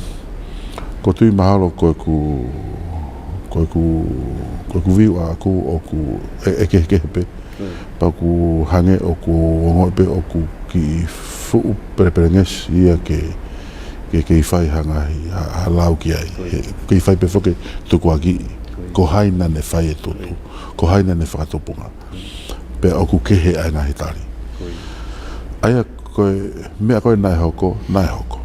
ʻoku ou tui mahalo ko ʻeku, ko ʻeku, ko ʻeku view ʻaʻaku ʻoku ʻe, ʻe kehekehe pē. Pea ʻoku hangē ʻoku ongoʻi pē ʻoku kiʻi fuʻu pelepelengesi ia ke, ke, ke kei fai ha ngaahi, ha, ha lau ki ai. He, kei fai pē foki tukuakiʻi. Ko hai naʻa ne fai e tutu. Ko hai naʻa ne fakatupunga. Pea ʻoku kehe ʻa e ngaahi tali. ʻA ia ko e meʻa ko ē naʻe hoko, naʻe hoko.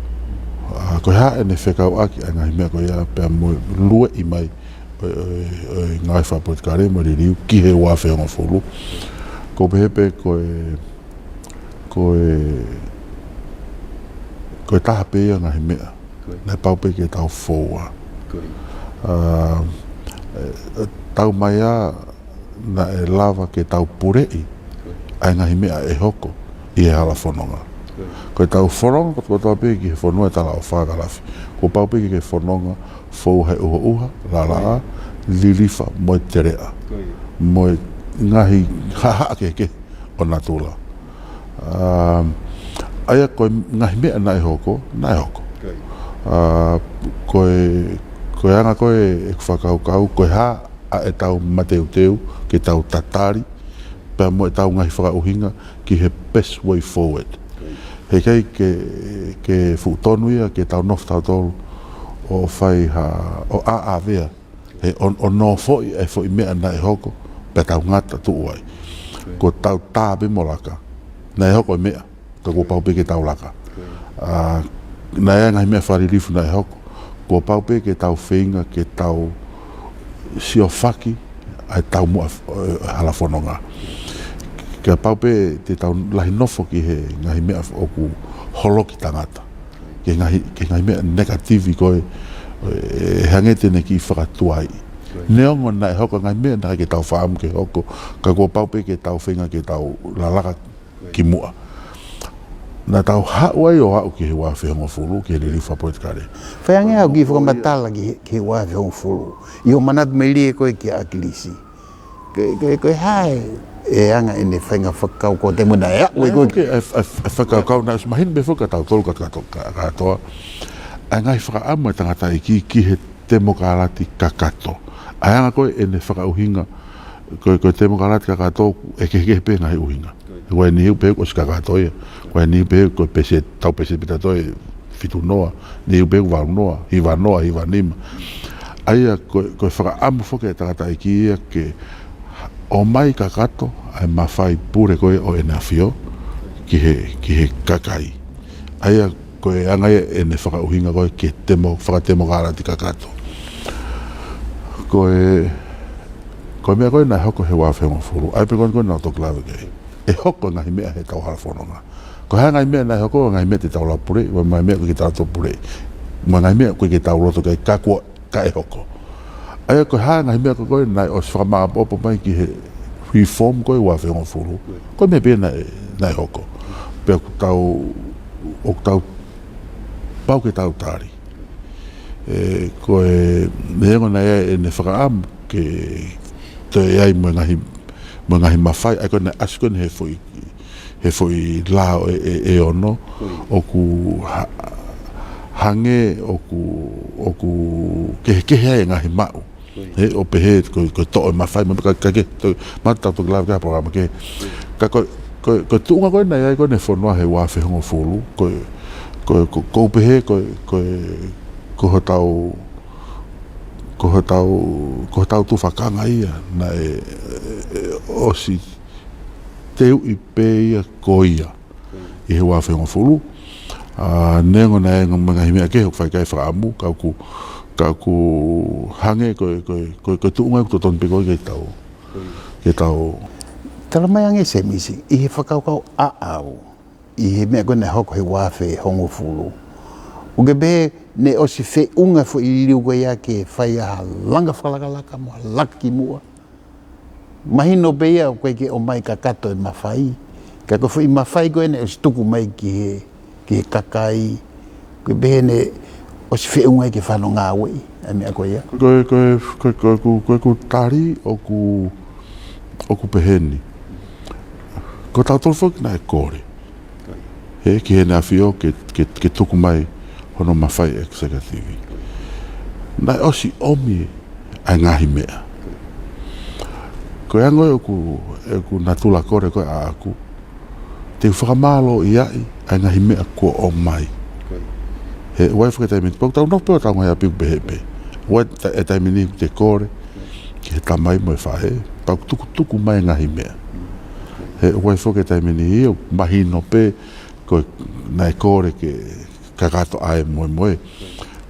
ʻA, ko e hā ʻene fekauʻaki ʻa e ngaahi meʻa ko ia pea mo e lueʻi mai ʻo e, ʻo e, ʻo e ngāue fakapolitikale mo e liliu ki he ua afe hongofulu. ʻOku ou pehē pē ko e, ko e, ko e taha pē ia ngaahi meʻa naʻe pau pē ke tau foua. ʻA, ʻe, ʻe, tau mai ā naʻe lava ke tau puleʻi ʻa e ngaahi meʻa ʻe hoko ʻi he hala fononga. Ko ʻetau fononga kotoa pē ki he fonua ʻe talaʻofa ka lafi. Kuo pau pē ke ke fononga fou he ʻuhoʻuha, laʻalaʻā, lilifa, mo e teleʻa. Mo e ngaahi haʻahaʻa kehekehe ʻo natula. Um, ʻa ia ko e ngaahi meʻa naʻe hoko, naʻe hoko. ʻA, ko e, ko e anga ko ē ʻeku fakakaukau, ko e hā ʻa ʻetau mateuteu, ke tau tatali, pea mo ʻetau ngaahi fakaʻuhinga ki he best way forward. He ʻikai ke, ke fuʻu tonu ia ke tau nofo tautolu ʻo fai ha, ʻo ʻāʻāvea. He ʻo, ʻo nofoʻi e foʻi meʻa naʻe hoko, pea tau ngata tuʻu ai. Ko ʻetau tā pē mo laka. Naʻe hoko e meʻa, ka kuo pau pē ke tau laka. ʻA, naʻe ʻi ai e ngaahi meʻa fakalilifu naʻe hoko. Kuo pau pē ke tau feinga, ke tau siofaki ʻa e taumuʻa, ʻe, hala fononga. Kapau pē te tau lahi nofo ki he ngaahi meʻa ʻoku holoki tangata. Ke ngaahi, ke ngaahi meʻa negative ko ē, ʻe hangē te ne kiʻi fakatuai. Neongo naʻe hoko ngaahi meʻa naʻe ʻikai ke tau fakaʻamu ke hoko, ka kuo pau pē ke tau feinga ke tau lalaka ki muʻa. Naʻa tau haʻu ai ʻo aʻu ki he ua afe hongofulu, ki he liliu fakapolitikale. Fai ange au kiʻi fakamatala ki he, ki he ua afe hongofulu. ʻI hoʻo manatu melie ko ē kia ʻAkilisi. Ko e, ko e, ko e hā e anga ʻene feinga fakakaukau te muna e aʻu e ko e. Ke, e, e, e fakakaukau naʻe ʻosi mahino pē foki kia tautolu ka, ka, ka, kātoa. ʻA e ngaahi fakaʻamu ʻa e tangataʻeiki ki he temokalati kakato. ʻA e anga ko ē ʻene fakaʻuhinga, ko e, ko e temokalati kakato, ʻe kehekehe pē ngaahi ʻuhinga. Ko e niʻihi ʻoku pehē ʻoku ʻosi kakato ia. Ko e niʻihi ʻoku pehē ko e pēseti, tau pēseti pē tautolu ʻe fitu noa, niʻihi ʻoku pehē ʻoku valu noa, hiva noa, hiva nima. ʻA ia ko e, ko e fakaʻamu foki ʻa e tangataʻeiki ia ke ʻomai kakato ʻa e mafai pule ko ē ʻo ʻEne ʻAfio ki he, ki he kakai. ʻA ia ko e anga ia ʻene fakaʻuhinga ko ē ke temo, fakatemokalati kakato. Ko e, ko e meʻa ko ē naʻe hoko he ua afe hongofulu. ʻA ia pē ko eni ko ē naʻa tau toki lave ki ai. ʻE hoko ngaahi meʻa he tau hala fononga. Ko e hā ngaahi meʻa naʻe hoko, ngaahi meʻa te tau lava pule, mo e ngaahi meʻa ʻoku ʻikai ke tau lava pule. Mo e ngaahi meʻa ʻoku ʻikai ke tau loto ki ai, ka kuo, ka ʻe hoko. ʻA ia ko e hā ngaahi meʻa ko ē naʻe ʻosi fakamāʻopoʻopo mai ki he reform ko ē ua afe hongofulu. Ko e meʻa pē naʻe, naʻe hoko. Pea ʻoku tau, ʻoku tau pau ke tau tali. ʻE, ko e, neongo naʻe ʻi ai ʻene fakaʻamu ke toe ʻi ai mo e ngaahi, mo e ngaahi mafai, ʻa ia ko ē naʻe ʻasi ko eni he foʻi, he foʻi lao ʻe, ʻe, ʻe ono, ʻoku ha-, hangē ʻoku, ʻoku kehekehe ai e ngaahi maʻu. He, ʻo pehē, ko, ko e toʻo e mafai, ma ka, ka ke, to, ma tau toki lave ki ai he polokalama kehe. Ka ko, ko, ko e tuʻunga ko ē naʻe ʻi ai ko ē ʻene fonua he ua afe hongofulu, ko, ko, ko, ko u pehē, ko, ko, ko hotau, ko hotau, ko hotau tufakanga ia, naʻe, ʻe, ʻosi teuʻi pē ia ko ia. ʻI he ua afe hongofulu. ʻA, neongo naʻe ʻi ai mo e ngaahi meʻa kehe ʻoku fai ki ai e fakaʻamu, ka ʻoku, ka ʻoku hangē ko e, ko e, ko e, ko e tuʻunga ʻoku totonu pē ko ē ke tau, ke tau. Tala mai ange Semisi, ʻi he fakakaukau ʻaʻau, ʻi he meʻa ko ē naʻe hoko he ua afe hongofulu. ʻOku ke pehē naʻe ʻosi feʻunga e foʻi liliu ko ia ke fai ha langa fakalakalaka mo ha laka ki muʻa. Mahino pē ia ʻoku ʻikai ke ʻomai kakato e mafai. Ka ko e foʻi mafai ko ē naʻe ʻosi tuku mai ki he, ki he kakai. Ko e pehē naʻe ʻosi feʻunga ai ke fano ngāueʻi ʻa e meʻa ko ia. Ko e, ko e, ko e, ko e, ko e, ko e, ko e tali ʻoku, ʻoku pehē ni. Ko tautolu foki naʻe kole. He ki heʻene ʻafio ke, ke, ke tuku mai hono mafai executive. Naʻe ʻosi ʻomi ʻa e ngaahi meʻa. Ko e anga ʻoku, ʻoku natula kole ko ē ʻaʻaku. Te u fakamālōʻia ʻa e ngaahi meʻa kuo ʻomai. He ʻoku ʻi ai foki e taimi ni, pau tau nofo pē ʻo tau ngaahi ʻapi ʻoku pehē pē. ʻOku ʻi ai e ta-, e taimi ni te kole ki he tamai mo e faʻē, pau tukutuku mai e ngaahi meʻa. He ʻoku ʻi ai foki e taimi ni ia, mahino pē, ko e naʻe kole ke kakato ʻa e moemoe.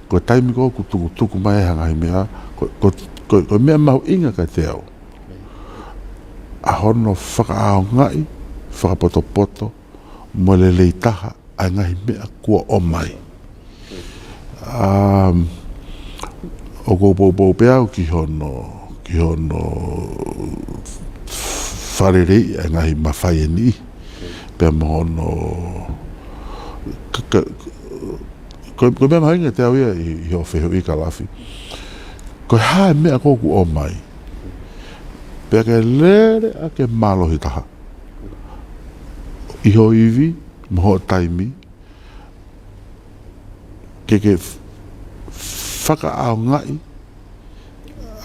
Ko e taimi ko ē ʻoku tukutuku mai ai ha ngaahi meʻa, ko, ko, ko, ko e meʻa mahuʻinga kiate au. ʻA hono fakaʻaongaʻi, fakapotopoto, mo lelei taha, ʻa e ngaahi meʻa kuo ʻomai. Um, ʻoku ou poupou pē au ki hono, ki hono faleleiʻi ʻa e ngaahi mafai ʻe niʻihi. Pea mo hono, ka, ka, ko, ko e meʻa mahuʻinga kiate au ia ʻi, ʻi hoʻo fehuʻi Kalafi. Ko e hā e meʻa ko ē ʻoku ʻomai. Pea ke lele ʻa e mālohi taha. ʻI hoʻo ivi, mo hoʻo taimi, ke ke f-, fakaʻaongaʻi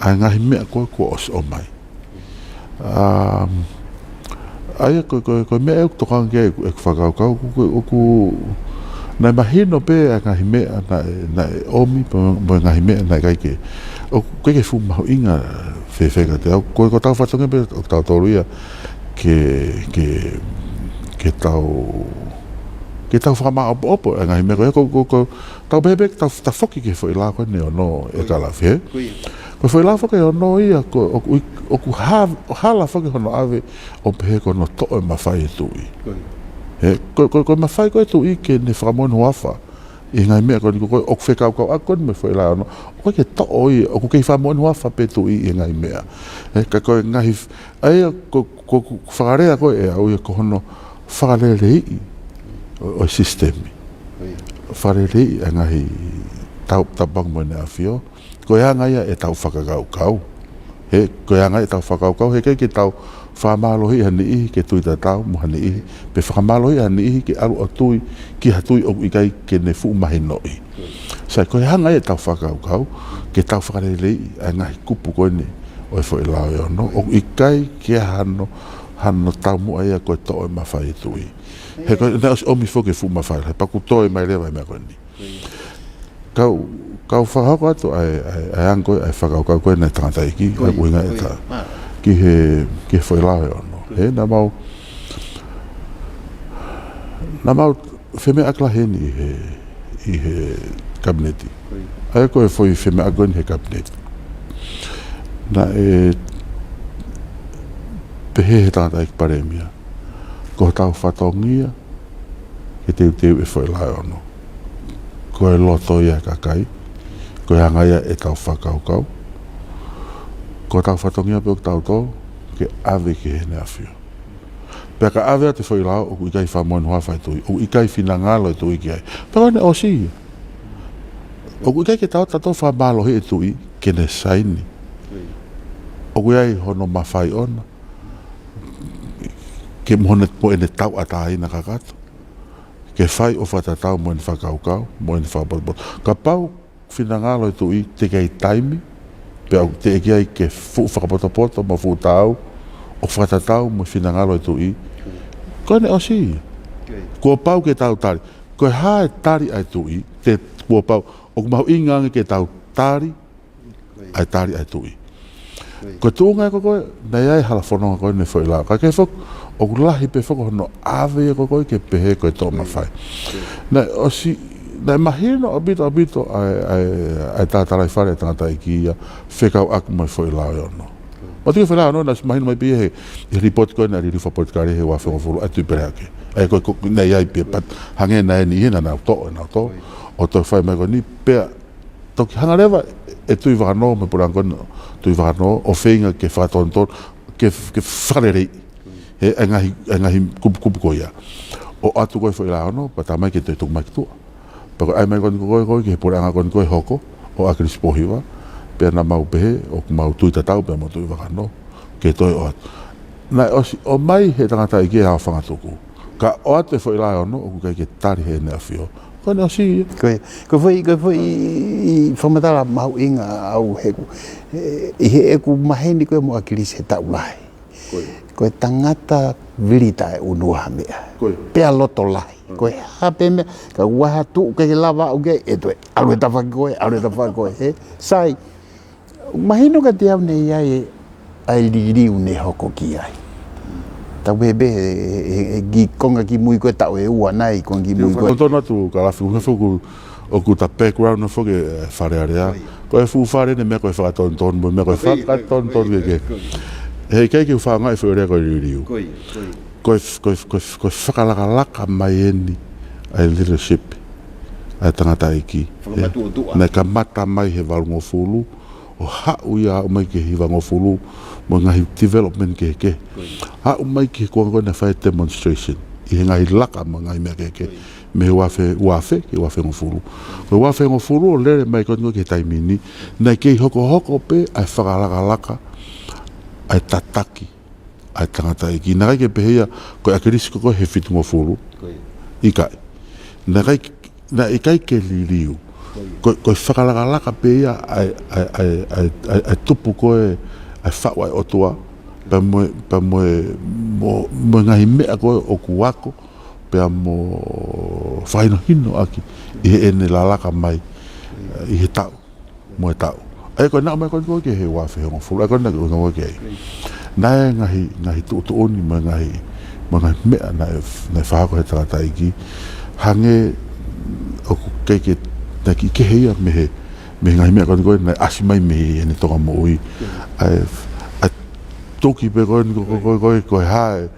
ʻa e ngaahi meʻa ko ē kuo ʻosi ʻomai. Um, ʻa ia ko, ko, ko e meʻa ʻoku tokanga ki ai ʻeku, ʻeku fakakaukau, ʻoku, ʻoku, ʻoku naʻe mahino pē ʻa e ngaahi meʻa naʻe, naʻe ʻomi, pea mo e ngaahi meʻa naʻe ʻikai ke, ʻoku ʻikai ke fuʻu mahuʻinga fēfē kiate au. Ko, ko hotau fatongia pē ʻo tautolu ia ke, ke, ke tau, ke tau fakamāʻopoʻopo e ngaahi meʻa ko ē, ko, ko, ko, tau pehē pē, tau, tau foki ki he foʻi lao ko eni ʻe ono ʻe Kalafi, he? Ko ia. Ko e foʻi lao foki ʻe ono ia, ko, ʻoku, ʻoku ha-, hala foki hono ʻave ʻo pehē ko hono toʻo e mafai e tuʻi. Ko ia. He, ko, ko, ko e mafai ko ē e tuʻi ke ne fakamoʻoni huafa ʻi he ngaahi meʻa ko eni ko ē ʻoku fekaukauʻaki ko eni mo e foʻi laeono. ʻOku ʻikai ke toʻo ia, ʻoku kei fakamoʻoni huafa pē e tuʻi ʻi he ngaahi meʻa. He, ka ko e ngaahi f-, ʻa ia ko, ko, ko, ko e fakalea ko ē ʻe au ia ko hono fakaleleiʻi ʻo, ʻo e sisitemi. Fakaleleiʻi ʻa e ngaahi tau, taupotu mo ʻEne ʻAfio. Ko e anga ia ʻetau fakakaukau. He, ko e anga ia ʻetau fakakaukau, he ʻikai ke tau fakamālohiʻi ha niʻihi ke tui tatau mo ha niʻihi, pe fakamālohiʻi ha niʻihi ke ʻalu ʻo tui ki ha tuʻi ʻoku ʻikai ke ne fuʻu mahinoʻi. Sai, ko e anga ia ʻetau fakakaukau, ke tau fakaleleiʻi ʻa e ngaahi kupu ko eni ʻo e foʻi laeono, ʻoku ʻikai ke hano, hano taumuʻa ia ko e toʻo e mafai e tuʻi. He ko e, naʻe ʻosi ʻomi foki e fuʻu mafai, he pea kuo toe mai leva e meʻa ko eni. Kau, kau fakahoko atu ʻa e, ʻa e, ʻa e anga ko ē, ʻa e fakakaukau ko ē ʻa e tangataʻeiki, ʻa e ʻuhinga ʻe taha. Ki he, ki he foʻi laeono. He, naʻa mau, naʻa mau femeʻaʻaki lahi eni ʻi he, ʻi he kapineti. ʻA ia ko e foʻi femeʻaʻaki ko eni he kapineti. Naʻe pehē he tangataʻeiki palēmia, ko hotau fatongia ke teuteu e foʻi laeono. Ko e loto ia e kakai, ko e anga ia ʻetau fakakaukau. Ko hotau fatongia pē ʻoku tau tō ke ʻave ki heʻene ʻafio. Pea ka ʻave atu e foʻi lao, ʻoku ʻikai fakamoʻoni huafa e tuʻi, ʻoku ʻikai finangalo e tuʻi ki ai. Pea ko ʻene ʻosi ia. ʻOku ʻikai ke tau tautolu fakamālohiʻi e tuʻi ke ne saini. ʻOku ʻi ai hono mafai ʻona ke mo hono, mo ʻene tauʻatāina kakato ke fai ʻo fakatatau mo ʻene fakakaukau, mo ʻene fakapotopoto. Kapau finangalo e tuʻi, teʻeki ai taimi, pea ʻoku teʻeki ai ke fuʻu fakapotopoto mo fuʻu taau ʻo fakatatau mo e finangalo e tuʻi, ko ʻene ʻosi ia. Kuo pau ke tau tali. Ko e hā e tali ʻa e tuʻi, te kuo pau, ʻoku mahuʻinga ange ke tau tali ʻa e tali ʻa e tuʻi. Ko e tuʻunga ia ko ē, naʻe ʻi ai e hala fononga ko eni e foʻi lao. Ka ke foki, ʻoku lahi pē foki hono ʻave ia ko ē ke pehē ko e toʻo mafai. Naʻe ʻosi, naʻe mahino ʻaupito, ʻaupito ʻa e, ʻa e, ʻa e tatalaifale ʻa e tangataʻeiki ia fekauʻaki mo e foʻi laeono. Mo e foʻi laeono, naʻe ʻosi mahino mai pē ia he, he lipooti ko ē ʻa e liliu fakapolitikale he uaafe hongofulu ʻa e Tuʻipelehake. ʻA ia ko e, ko e, naʻe ʻi ai pē, but hangē naʻe ʻi heni naʻa nau toʻo, nau toʻo. ʻO toe fai mai ko eni, pea toki hanga leva ʻe Tuʻivakanō, mo e puleʻanga ko eni Tuʻivakanō, ʻo feinga ke fakatonutonu, ke, ke fakaleleiʻi. He, ʻa e ngaahi, ʻa e ngaahi kupukupu ko ia. ʻO ʻoatu ko ē foʻi laeono, pea tā mai ke toe tuku mai ki tuʻa. Pea ko e ʻai mai ko eni ko ē, ko ē ki he puleʻanga ko eni ko ē hoko, ʻo ʻAkilisi Pōhiva, pea naʻa mau pehē, ʻoku mau tui tatau, pea mo Tuʻivakanō, ke toe ʻoatu. Naʻe ʻosi ʻomai he tangataʻeiki ʻa e aofangatuku. Ka ʻoatu e foʻi laeono, ʻoku ʻikai ke tali heʻene ʻafio. Ko ʻene ʻosi ia. Ko e, ko e foʻi, ko e foʻi fakamatala mahuʻinga ʻaʻaku he ʻoku, ʻi heʻeku maheni ko ē mo ʻAkilisi he taʻu lahi. Ko e tangata vili taʻeʻunua ha meʻa. Pea loto lahi. Ko e hā pē meʻa, ka ʻoku ʻi ai ha tuʻu ʻoku ʻikai ke lava ʻo ke, ʻe toe ʻalu he tafaʻaki ko ē, ʻalu he tafaʻaki ko ē, he? Sai, mahino kiate au naʻe ʻi ai e, ʻa e liliu naʻe hoko ki ai. Tau pehē pē, he, he, he kiʻi konga kimui ko ē taʻu ʻe ua nai, konga kimui ko ē. Tonu atu ka lafi, ʻoku fuku, ʻoku ta background ʻo foki, ē, Fale Alea. Ko e fuʻu fale ʻene meʻa ko e fakatonutonu, mo e meʻa ko e fakatonutonu ke. He ʻikai ke u faʻa ngaahi foʻi lea ko e liliu. Ko e, ko e, ko e, ko e, ko e fakalakalaka mai eni ʻa e leadership ʻa e tangataʻeiki. Naʻe kamata mai he valungofulu, ʻo haʻu ia ʻo aʻu mai ki he hivangofulu, mo e ngaahi development kehekehe. Aʻu mai ki he kuonga ko ē naʻe fai e demonstration, ʻi he ngaahi laka mo e ngaahi meʻa kehekehe. Mei he uaafe, uaafe, ki he uaafe hongofulu. Ko e uaafe hongofulu ʻo lele mai ko eni ki he taimi ni, naʻe kei hokohoko pē ʻa e fakalakalaka ʻa e tataki ʻa e tangataʻeiki. Naʻe ʻikai ke pehē ia, ko ʻAkilisi ko ē he fitungofulu. ʻIkai. Naʻe ʻikai, naʻe ʻikai ke liliu. Ko e, ko e fakalakalaka pē ia ʻa e, ʻa e, ʻa e, ʻa e, ʻa e, ʻa e tupu ko ē, ʻa e faʻu ʻa e ʻOtua, pea mo e, pea mo e, mo, mo e ngaahi meʻa ko ē ʻoku ako, pea mo fakahinohinoʻaki ʻi heʻene lalaka mai, ʻi he taʻu mo e taʻu. ʻA ia ko e naʻa mai ko eni ko ē ki he uaafe hongofulu, ʻa ia ko e naʻa ke ʻuhinga ko ē ki ai. Naʻe ngaahi, ngaahi tuʻutuʻuni mo e ngaahi, mo e ngaahi meʻa naʻe, naʻe fakahoko he tangataʻeiki. Hangē ʻoku ʻikai ke, naʻe kiʻi kehe ia mei he, mei he ngaahi meʻa ko eni ko ē naʻe ʻasi mai mei heʻene tonga moʻui. ʻA e, ʻa e tuki pē ko eni ko ē, ko ē, ko ē, ko e hā e,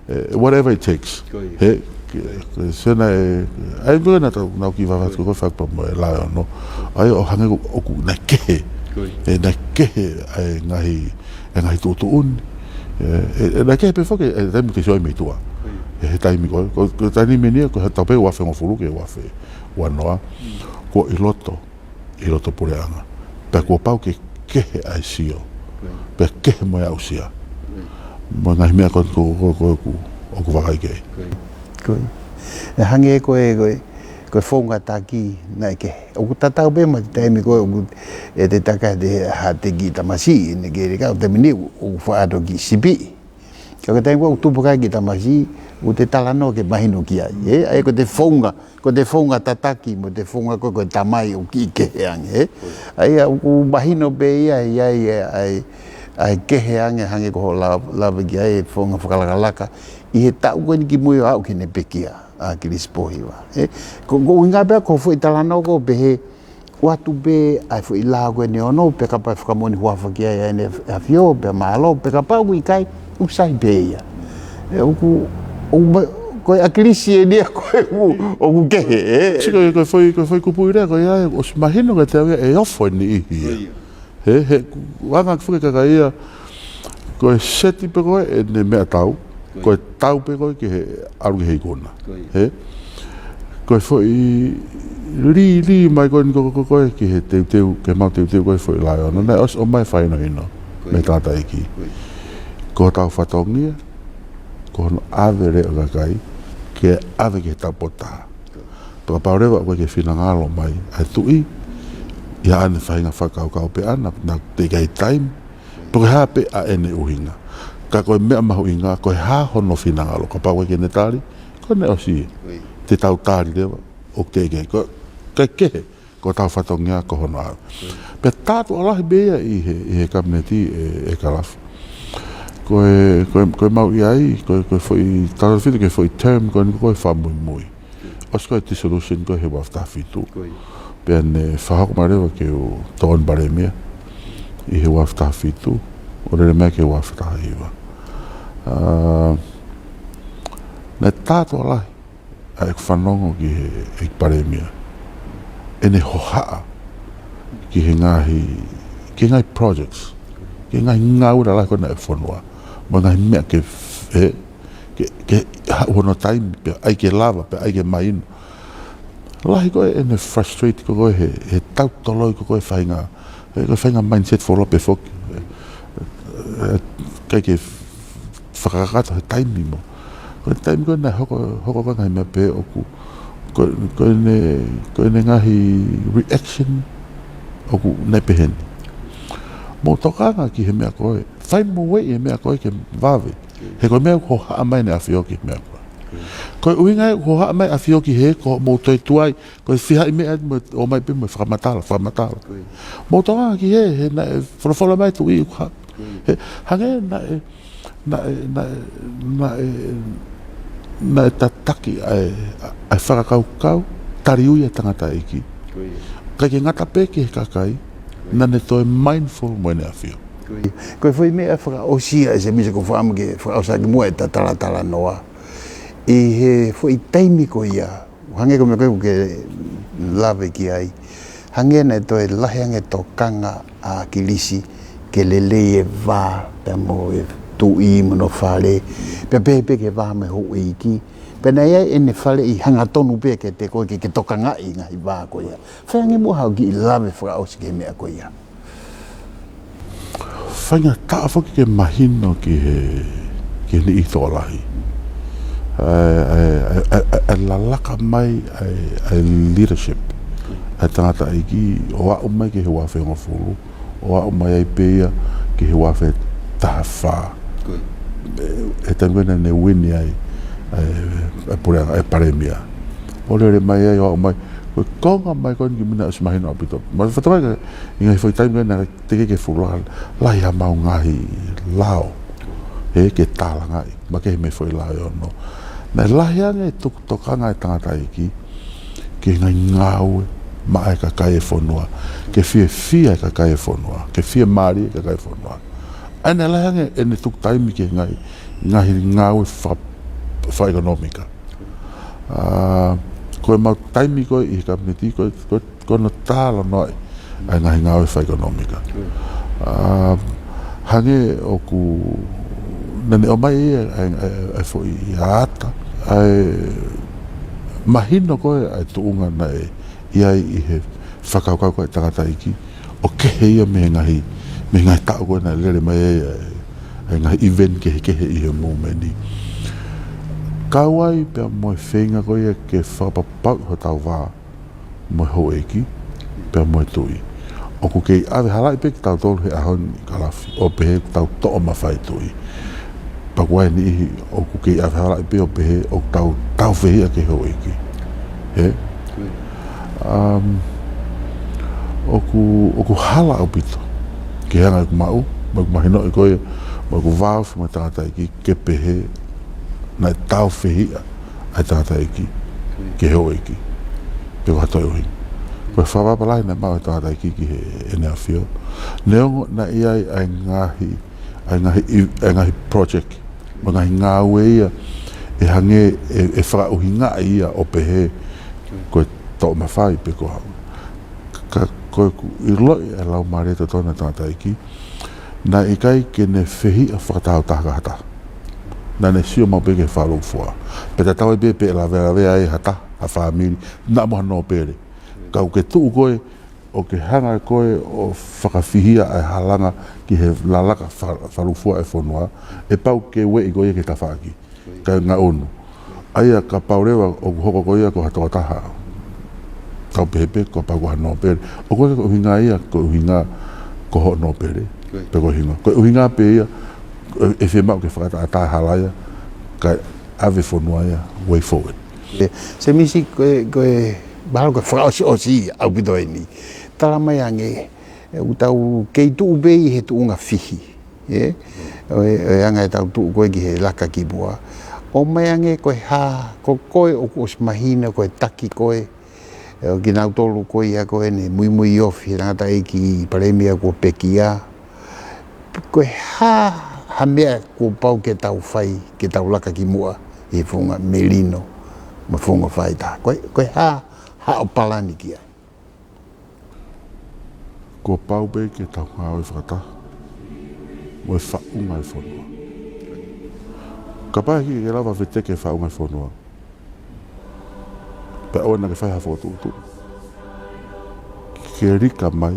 ē, whatever it takes. He, Ke, ke sena e, ʻa ia pē naʻa tau, naʻa ku kiʻi vavatu ko e fakaʻamu pea mo e lao ʻe ono. ʻA ia ʻo hangē ko ē ʻoku naʻe kehe. Ko ia. ʻE naʻe kehe ʻa e ngaahi, ʻa e ngaahi tuʻutuʻuni. ʻE, ʻe, ʻe naʻe kehe pē foki, ʻe taimi te sio ai mei tuʻa. Ko ia. ʻE he taimi ko ē, ko, ko e taimi ni ia, ko e taʻu pē uafe hongofulu ki he uafe ua noa. Mm. Ko e ʻi loto, ʻi loto puleʻanga. Pea kuo pau ke kehe ʻa e sio. Ko ia. Pea kehe mo e aʻusia. Ko ia. Mo e ngaahi meʻa ko ē ko, ko, ko, ko, ʻoku vakai ki ai. Ko ia. Ko ia. ʻE hangē ko e, ko e, ko e founga taki naʻe kehe. ʻOku tatau pē mo e taimi ko ē ʻoku ʻi ai e taka te ha te kiʻi tamasiʻi, ne ke reka, ʻo taimi ni ʻoku faʻa ʻalu ki sipi. Ka ko e taimi ko ē ʻoku tupu ai e kiʻi tamasiʻi, ʻoku te talanoa ke mahino ki ai, ē? ʻA ia ko e founga, ko e founga tataki, mo e founga ko ē, ko e tamai ʻoku kiʻi kehe ange, ē? ʻA ia ʻoku mahino pē ia, ʻa ia, ʻa e, ʻa e kehe ange hangē ko hoʻo la-, lave ki ai e founga fakalakalaka, ʻi he taʻu ko eni kimui ʻo aʻu ki heʻene pekia ʻa Kilisi Pōhiva, ē? Ko, ko e ʻuhinga pē ia ko e foʻi talanoa ko ē pehē, ʻoatu pē ʻa e foʻi lao ko eni ʻe ono, pea kapau ʻe fakamoʻoni huafa ki ai ʻa ʻEne ʻAfio, pea mālō, pea kapau ʻoku ʻikai, ʻoku sai pē ia. ʻE, ʻoku, ʻoku ma-, ko e ʻa Kilisi eni ia ko ē ʻoku, ʻoku kehe, ē? Sio ko e, ko e foʻi, ko e foʻi kupuʻi lea ko ia, ʻosi mahino kiate au ia ʻe ofo e niʻihi ia. Ko ia. He, he, ʻoku anga ʻaki foki e kakai ia, ko e seti pē ko ē ʻene meʻatau, Ko ia. Ko e tau pē ko ē ki he ʻalu ki he ikuna. Ko ia. He? Ko e foʻi lī, lī mai ko eni ko, ko, ko ē ki he teuteu, ke mau teuteu ko e foʻi lao ʻe ono. Naʻe ʻosi ʻomai e fakahinohino. Ko ia. Mei he tangataʻeiki. Ko ia. Ko hotau fatongia, ko hono ʻave e leʻo ʻo e kakai, ke ʻave ki he taupotu taha. Ko ia. Pea kapau leva ʻoku ʻikai ke finangalo mai ʻa e tuʻi, ʻi haʻane faʻahinga fakakaukau pē ʻana, naʻa teʻeki ai taimi, pe ko e hā pē ʻa ʻene ʻuhinga. Ka ko e meʻa mahuʻinga, ko e hā hono finangalo. Kapau ʻoku ʻikai ke ne tali, ko ʻene ʻosi. Ko ia. Te tau tali leva, ʻoku teʻeki ai. Ko, ko e kehe, ko hotau fatongia, ko hono ʻave. Ko ia. Pea tā tuʻo lahi pē ia ʻi he, ʻi he kapineti ʻe, ʻe Kalafi. Ko e, ko e, ko e mau ʻi ai, ko e, ko e foʻi, tā fitu ke foʻi term, ko eni ko e fakamuimui. ʻOsi ko e dissolution ko ē he uafe taha fitu. Ko ia. Pea ne fakahoko mai leva ke u tō ʻo palēmia ʻi he uafe taha fitu, ʻo lele mai ki he uafe taha hiva. Ā, naʻe tā tuʻo lahi ʻa ʻeku fanongo ki he, ʻeku palēmia, ʻene hohaʻa ki he ngaahi, ki he ngaahi projects, ki he ngaahi ngāue lalahi ko ē ʻa e fonua, mo e ngaahi meʻa ke f-, ē, ke, ke haʻu hono taimi, pea ʻai ke lava, pea ʻai ke mahino. Lahi ko ē ʻene frustrate ko ē he, he tautoloi ko ē faʻahinga, he ko e faʻahinga mindset folope foki. Ē, ē, ʻikai ke fakakakato he taimi mo. Ko e taimi ko ē naʻe hoko, hoko ko ē ngaahi meʻa pehē ʻoku, ko, ko ʻene, ko ʻene ngaahi reaction ʻoku ne pehē ni. Mou tokanga ki he meʻa ko ē. Fai mo ueʻi e meʻa ko ē ke vave. He ko e meʻa ʻoku hohaʻa mai ʻEne ʻAfio ki he meʻa ko ē. Ko e ʻuhinga ia ʻoku hohaʻa mai ʻEne ʻAfio ki he ko mou toe tuai, ko e fiha ʻi meʻa mo ʻomai pē mo fakamatala, fakamatala. Mou tokanga ki he, he naʻe folofola mai tuʻi ʻoku ha-, he, hangē naʻe, naʻe, naʻe, naʻe, naʻe tataki ʻa e, ʻa e fakakaukau, taliui ʻa e tangataʻeiki. Ko ia. ʻIkai ke ngata pē ki he kakai, Ko ia. Naʻa ne toe mindful mo ʻEne ʻAfio. Ko ia. Ko e foʻi meʻa fakaʻosi ia ʻe se misa ko fakaʻamu ke fakaʻosi ʻaki muʻa ʻeta talatalanoa. ʻI he foʻi taimi ko ia, hangē ko e meʻa ko ē ʻoku ke lave ki ai. Hangē naʻe toe lahi ange e tokanga ʻa Kilisi ke lelei e vā, pea mo e tuʻi mo hono fale, pea pehē pē ki he vā mo e houʻeiki. Pea naʻe ʻi ai ʻene faleʻi hangatonu pē kiate koe ke, ke tokangaʻi e ngaahi vā ko ia. Fai ange muʻa haʻo kiʻi lave fakaʻosi ki he meʻa ko ia. Faingataʻa foki ke mahino ki he, ki he niʻihi tokolahi. ʻA e, ʻa e, ʻa e, ʻa e, ʻa e lalaka mai ʻa e, ʻa e leadership ʻa e tangataʻeiki ʻo aʻu mai ki he uafe hongofulu, ʻo aʻu mai ai pē ia ki he uafe taha fā. Ko ia. ʻE, ʻe taimi ko ē naʻa ne win ai ʻa e, ʻa e puleʻanga, ʻa e palēmia. ʻO lele mai ai ʻo aʻu mai. Ko e konga mai ko eni kimuʻa naʻe ʻosi mahino ʻaupito. Mo e fakatamai ka, ʻi he ngaahi foʻi taimi ko ē naʻe teʻeki ke fuʻu lahi, lahi ʻemau ngaahi lao. He ke tālangaʻi, makehe mei he foʻi lao ʻe ono. Naʻe lahi ange e tuk-, tokanga ʻa e tangataʻeiki ki he ngaahi ngāue maʻa e kakai e fonua, ke fiefia e kakai e fonua, ke fiemālie e kakai e fonua. ʻA ia naʻe lahi ange ʻene tuku taimi ki he ngaahi, ngaahi ngāue fa-, fakaʻekonōmika. ʻA, ko e mau taimi ko ē ʻi he Kapineti, ko e, ko e, ko hono talanoaʻi ʻa e ngaahi ngāue fakaʻekonōmika. ʻA, hangē ʻoku, naʻa ne ʻomai ia ʻa e, ʻa e, ʻa e foʻi ata, ʻa e mahino ko ē ʻa e tuʻunga naʻe ʻi ai ʻi he fakakaukau ko ē ʻa e tangataʻeiki, ʻo kehe ia mei he ngaahi, mei he ngaahi taʻu ko ē naʻe lele mai ai ʻa e, ʻa e ngaahi event kehekehe ʻi he movement ni. Kau ai pea mo e feinga ko ia ke fakapapauʻi hotau vā mo e houʻeiki, pea mo e tuʻi. ʻOku kei ʻave halaʻi pē kitautolu he ʻaho ni, Kalafi, ʻo pehē ʻoku tau toʻo mafai tuʻi. Pea ko e niʻihi ʻoku kei ʻave halaʻi pē ʻo pehē ʻoku tau, tau fehiʻa ki he houʻeiki. Hē? Um, ʻoku, ʻoku hala ʻaupito ke hanga ʻeku maʻu, mo ʻeku mahinoʻi ko ia, mo ʻeku vāofi mo e tangataʻeiki, ke pehē naʻe tau fehiʻa ʻa e tangataʻeiki ki he houʻeiki. Pe ko ha toe ʻuhinga. Ko e fakapapauʻi naʻe maʻu ʻe he tangataʻeiki ki heʻene ʻAfio. Neongo naʻe ʻi ai ʻa e ngaahi, ʻa e ngaahi, ʻa e ngaahi project, mo e ngaahi ngāue ia ʻe hangē ʻe, ʻe fakaʻuhingaʻi ia ʻo pehē ko e toʻo mafai pe ko e hā. Ka ko ʻeku ʻiloʻi ʻa e laumālie totonu ʻa e tangataʻeiki, naʻe ʻikai ke ne fehiʻa fakatahataha ki ha taha. Naʻa ne sio maʻu pē ki he fakalūkufua. Pea tatau ai pē pe ʻe lavelavea ai ha taha, ha fāmili, naʻa mo ha nōpele. Ka ʻoku ke tuʻu koe, ʻo ke hanga koe ʻo fakafihia ʻa e halanga ki he lalaka fa-, fakalūkufua ʻa e fonua, ʻe pau ke ueʻi koe ia ki he tafaʻaki. Kae ngaʻunu. ʻA ia kapau leva ʻoku hoko koe ia ko ha tokotaha, tau pehē pē, kapau ko ha nōpele. ʻOku ʻikai ko e ʻuhinga ia, ko e ʻuhinga ko hoʻo nōpele. Pe ko e ʻuhinga. Ko e ʻuhinga pē ia, ʻe, ʻe fiemaʻu ke fakaʻatā hala ia, kae ʻave fonua ia, way forward. ʻE, Semisi, ko e, ko e, mahalo ko e fakaʻosiʻosi ʻaupito eni. Tala mai ange, ʻoku tau kei tuʻu pē ʻi he tuʻunga fihi. ʻE, ʻo e, ʻo e anga ʻetau tuʻu ko ē ki he laka ki muʻa. ʻOmai ange ko e hā, ko koe ʻoku ʻosi mahino ko e taki ko ē, ʻo kinautolu ko ia ko eni, muimui ofi, tangataʻeiki, palēmia kuo pekia. Ko e hā, ha meʻa kuo pau ke tau fai, ke tau laka ki muʻa, ʻi he founga melino, mo e founga faita. Ko e, ko e hā, haʻo palani ki ai. Kuo pau pē ke tau ngāue fakataha mo e faʻunga ʻo e fonua. Kapau ʻe ʻikai ke lava veteki e faʻunga ʻo e fonua, pea ʻoua naʻa ke fai ha fokotuʻutuʻu ke lika mai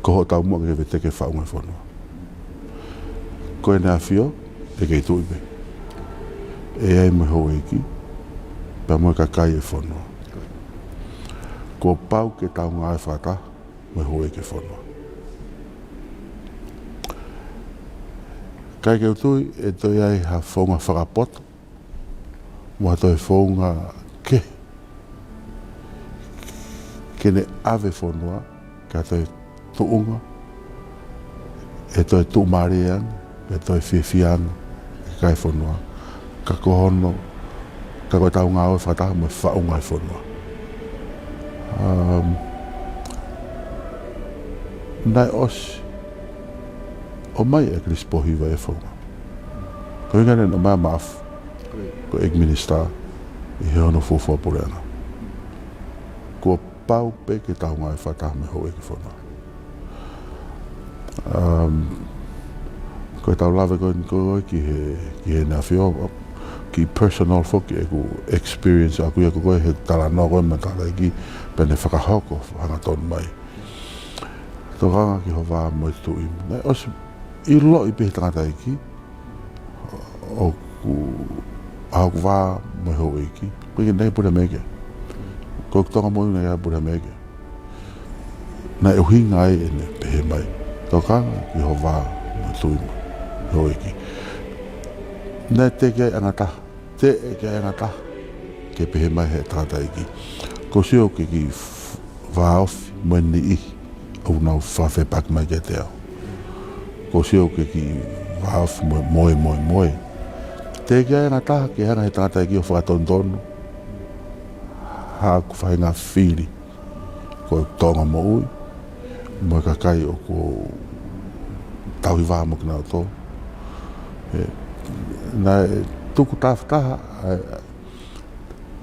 ko hoʻo taumuʻa ke veteki e faʻunga ʻo e fonua. Ko ʻEne ʻAfio, ʻe kei tuʻi pē. ʻE ʻi ai mo e houʻeiki, pea mo e kakai ʻo e fonua. Kuo pau ke tau ngāue fakataha mo e houʻeiki ʻo e fonua. ʻIkai ke u tui ʻe toe ʻi ai ha founga fakapoto, mo ha toe founga kehe ke ne ʻave fonua ki ha toe tuʻunga ʻe toe tuʻumālie ange, ʻe toe fiefia ange e kakai ʻo e fonua. Ka ko hono, ka ko ʻetau ngāue fakataha mo e faʻunga ʻo e fonua. Um, naʻe ʻosi ʻomai ʻe ʻAkilisi Pōhiva e founga. Ko e ʻuhinga naʻe ʻomai ʻa Maʻafu ko e ʻeiki minisitā ʻi he hono fuofua puleʻanga. Kuo pau pē ke tau ngāue fakataha mo e houʻeiki ʻo e fonua. Um, ko ʻetau lave ko eni ko ē ki he, ki heʻene ʻAfio, ki personal foki ʻeku experience ʻaʻaku ia ko ē he talanoa ko ē mo e tangataʻeiki pea ne fakahoko hangatonu mai. Tokanga ki ho vā mo e tuʻi. Naʻe ʻosi ʻiloʻi pē ʻe he tangataʻeiki ʻoku, ʻa hoku vā mo e houʻeiki, ʻoku ʻikai ke ne pule meke. Ko ʻeku Tonga moʻui naʻe ʻikai pule meke. Naʻe ʻuhinga ai ʻene pehē mai, tokanga ki ho vā mo e tuʻi mo e houʻeiki. Naʻe teʻeki ai angataha, teʻeki ai angataha ke pehē mai ʻe he tangataʻeiki, kuo u sio ki he kiʻi f-, vāofi mo e niʻihi ʻoku nau fakafepaki mai kiate au. Kuo u sio ki he kiʻi vāofi mo e moe, moe, moe. Teʻeki ai angataha ke hanga ʻe he tangataʻeiki ʻo fakatonutonu haʻaku faʻahinga fili ko ʻeku Tonga moʻui mo e kakai ʻoku ou tauhi vā mo kinautolu. ʻE, naʻe tuku tafataha ʻa e,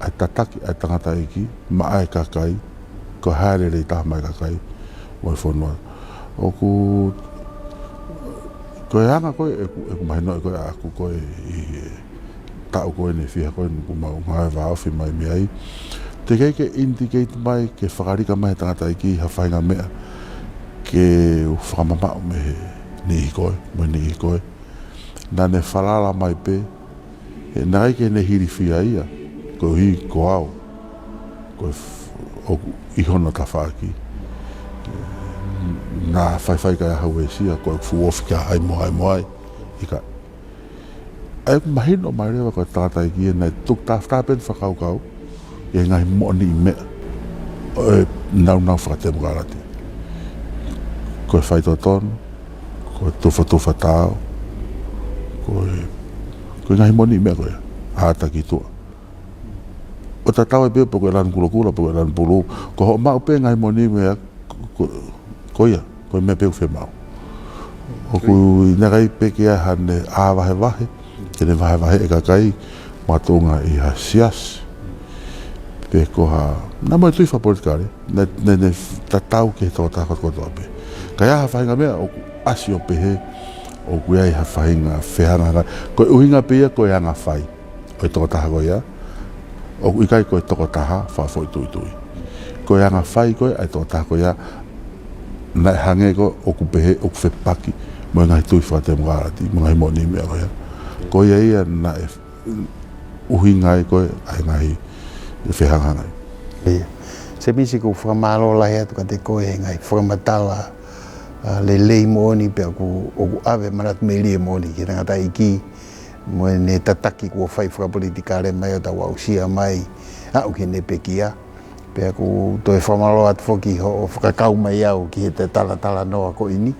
ʻa e tataki ʻa e tangataʻeiki maʻa e kakai, ko e hā e lelei taha maʻa e kakai mo e fonua. ʻOku, ko e anga ko ē ʻeku, ʻeku mahinoʻi ko ē ʻaʻaku ko ē ʻi he taʻu ko eni ʻe fiha ko eni kuo mau ngāue vāofi mai mei ai. Teʻeki ke indicate mai, ke fakalika mai he tangataʻeiki ha faʻahinga meʻa ke u fakamamaʻu mei he niʻihi ko ē, mo e niʻihi ko ē. Naʻa ne falala mai pē, he naʻe ʻikai ke ne hilifia ia, koeʻuhi ko au, ko e f-, ʻoku ʻi hono tafaʻaki. Naʻa faifai kae ʻaho uesia, ko e fuʻu ofi kia hai mo hai mo hai. ʻIkai. ʻA ia ʻoku mahino mai leva ko e tangataʻeiki ē naʻe tuku tafaʻaki pē ʻene fakakaukau ʻi he ngaahi moʻoniʻi meʻa ʻo e nāunau fakatemokalati. Ko e faitotonu, ko e tufatufa tao, ko e, ko e ngaahi moʻoniʻi meʻa ko ia, ʻata ki tuʻa. ʻO tatau ai pē pe ko e lanu kulokula, pe ko e lanu pulū, ko hoʻo maʻu pē ngaahi moʻoniʻi meʻa ko, ko, ko ia, ko e meʻa pē ʻoku fiemaʻu. ʻOku ʻikai pē ke ʻi ai haʻane ʻā vahevahe, ke ne vahevahe e kakai, makatuʻunga ʻi ha siasi. Pe ko ha, naʻa mo e tui fakapolitikale, naʻe, naʻe, naʻe tatau ki he tokotaha kotoa pē. Ka ʻi ai ha faʻahinga meʻa, ʻoku ʻasi ʻo pehē, ʻoku ʻi ai ha faʻahinga fehangahangai. Ko e ʻuhinga pē ia, ko e anga fai ʻo e tokotaha ko ia, ʻoku ʻikai ko e tokotaha fakafoʻituitui. Ko e anga fai ko ē ʻa e tokotaha ko ia, naʻe hangē ko ē ʻoku pehē, ʻoku fepaki mo e ngaahi tui fakatemokalati, mo e ngaahi moʻoniʻi meʻa ko ia. Ko ia ia naʻe ʻuhinga ai ko ē ʻa e ngaahi fehangahangai. ʻIo. Semisi, ʻoku ou fakamālō lahi atu kiate koe he ngaahi fakamatala, ʻa, lelei moʻoni pea ʻoku, ʻoku ʻave manatu melie moʻoni ki he tangataʻeiki mo ʻene tataki kuo fai fakapolitikale mai ʻo tau aʻusia mai, aʻu ki heʻene pekia. Pea ʻoku ou toe fakamālō atu foki hoʻo fakakau mai au ki he talatalanoa ko eni.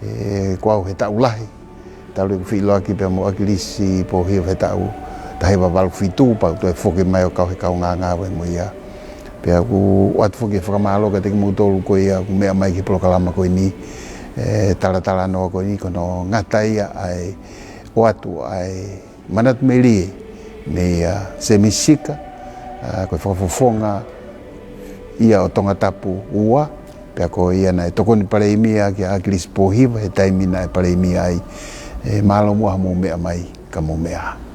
ʻE, ko au he taʻu lahi, talu ʻeku feʻiloaki pea mo ʻAkilisi Pōhiva he taʻu taha hiva valu fitu, pea u toe foki mai ʻo kau he kaungāngāue mo ia. Pea ʻoku ou ʻoatu foki e fakamālō kiate kimoutolu ko ia ʻoku meʻa mai ki he polokalama ko eni, ʻe, talatalanoa ko eni, ko hono ngata ia ʻa e ʻoatu ʻa e manatu melie meia Semisi Sika, ʻa, ko e fakafofonga ia ʻo Tongatapu ua, pea ko ia naʻe tokoni palēmia kia ʻAkilisi Pōhiva he taimi naʻe palēmia ai. ʻE, mālō muʻa hoʻomou meʻa mai, ka mou meʻa ā.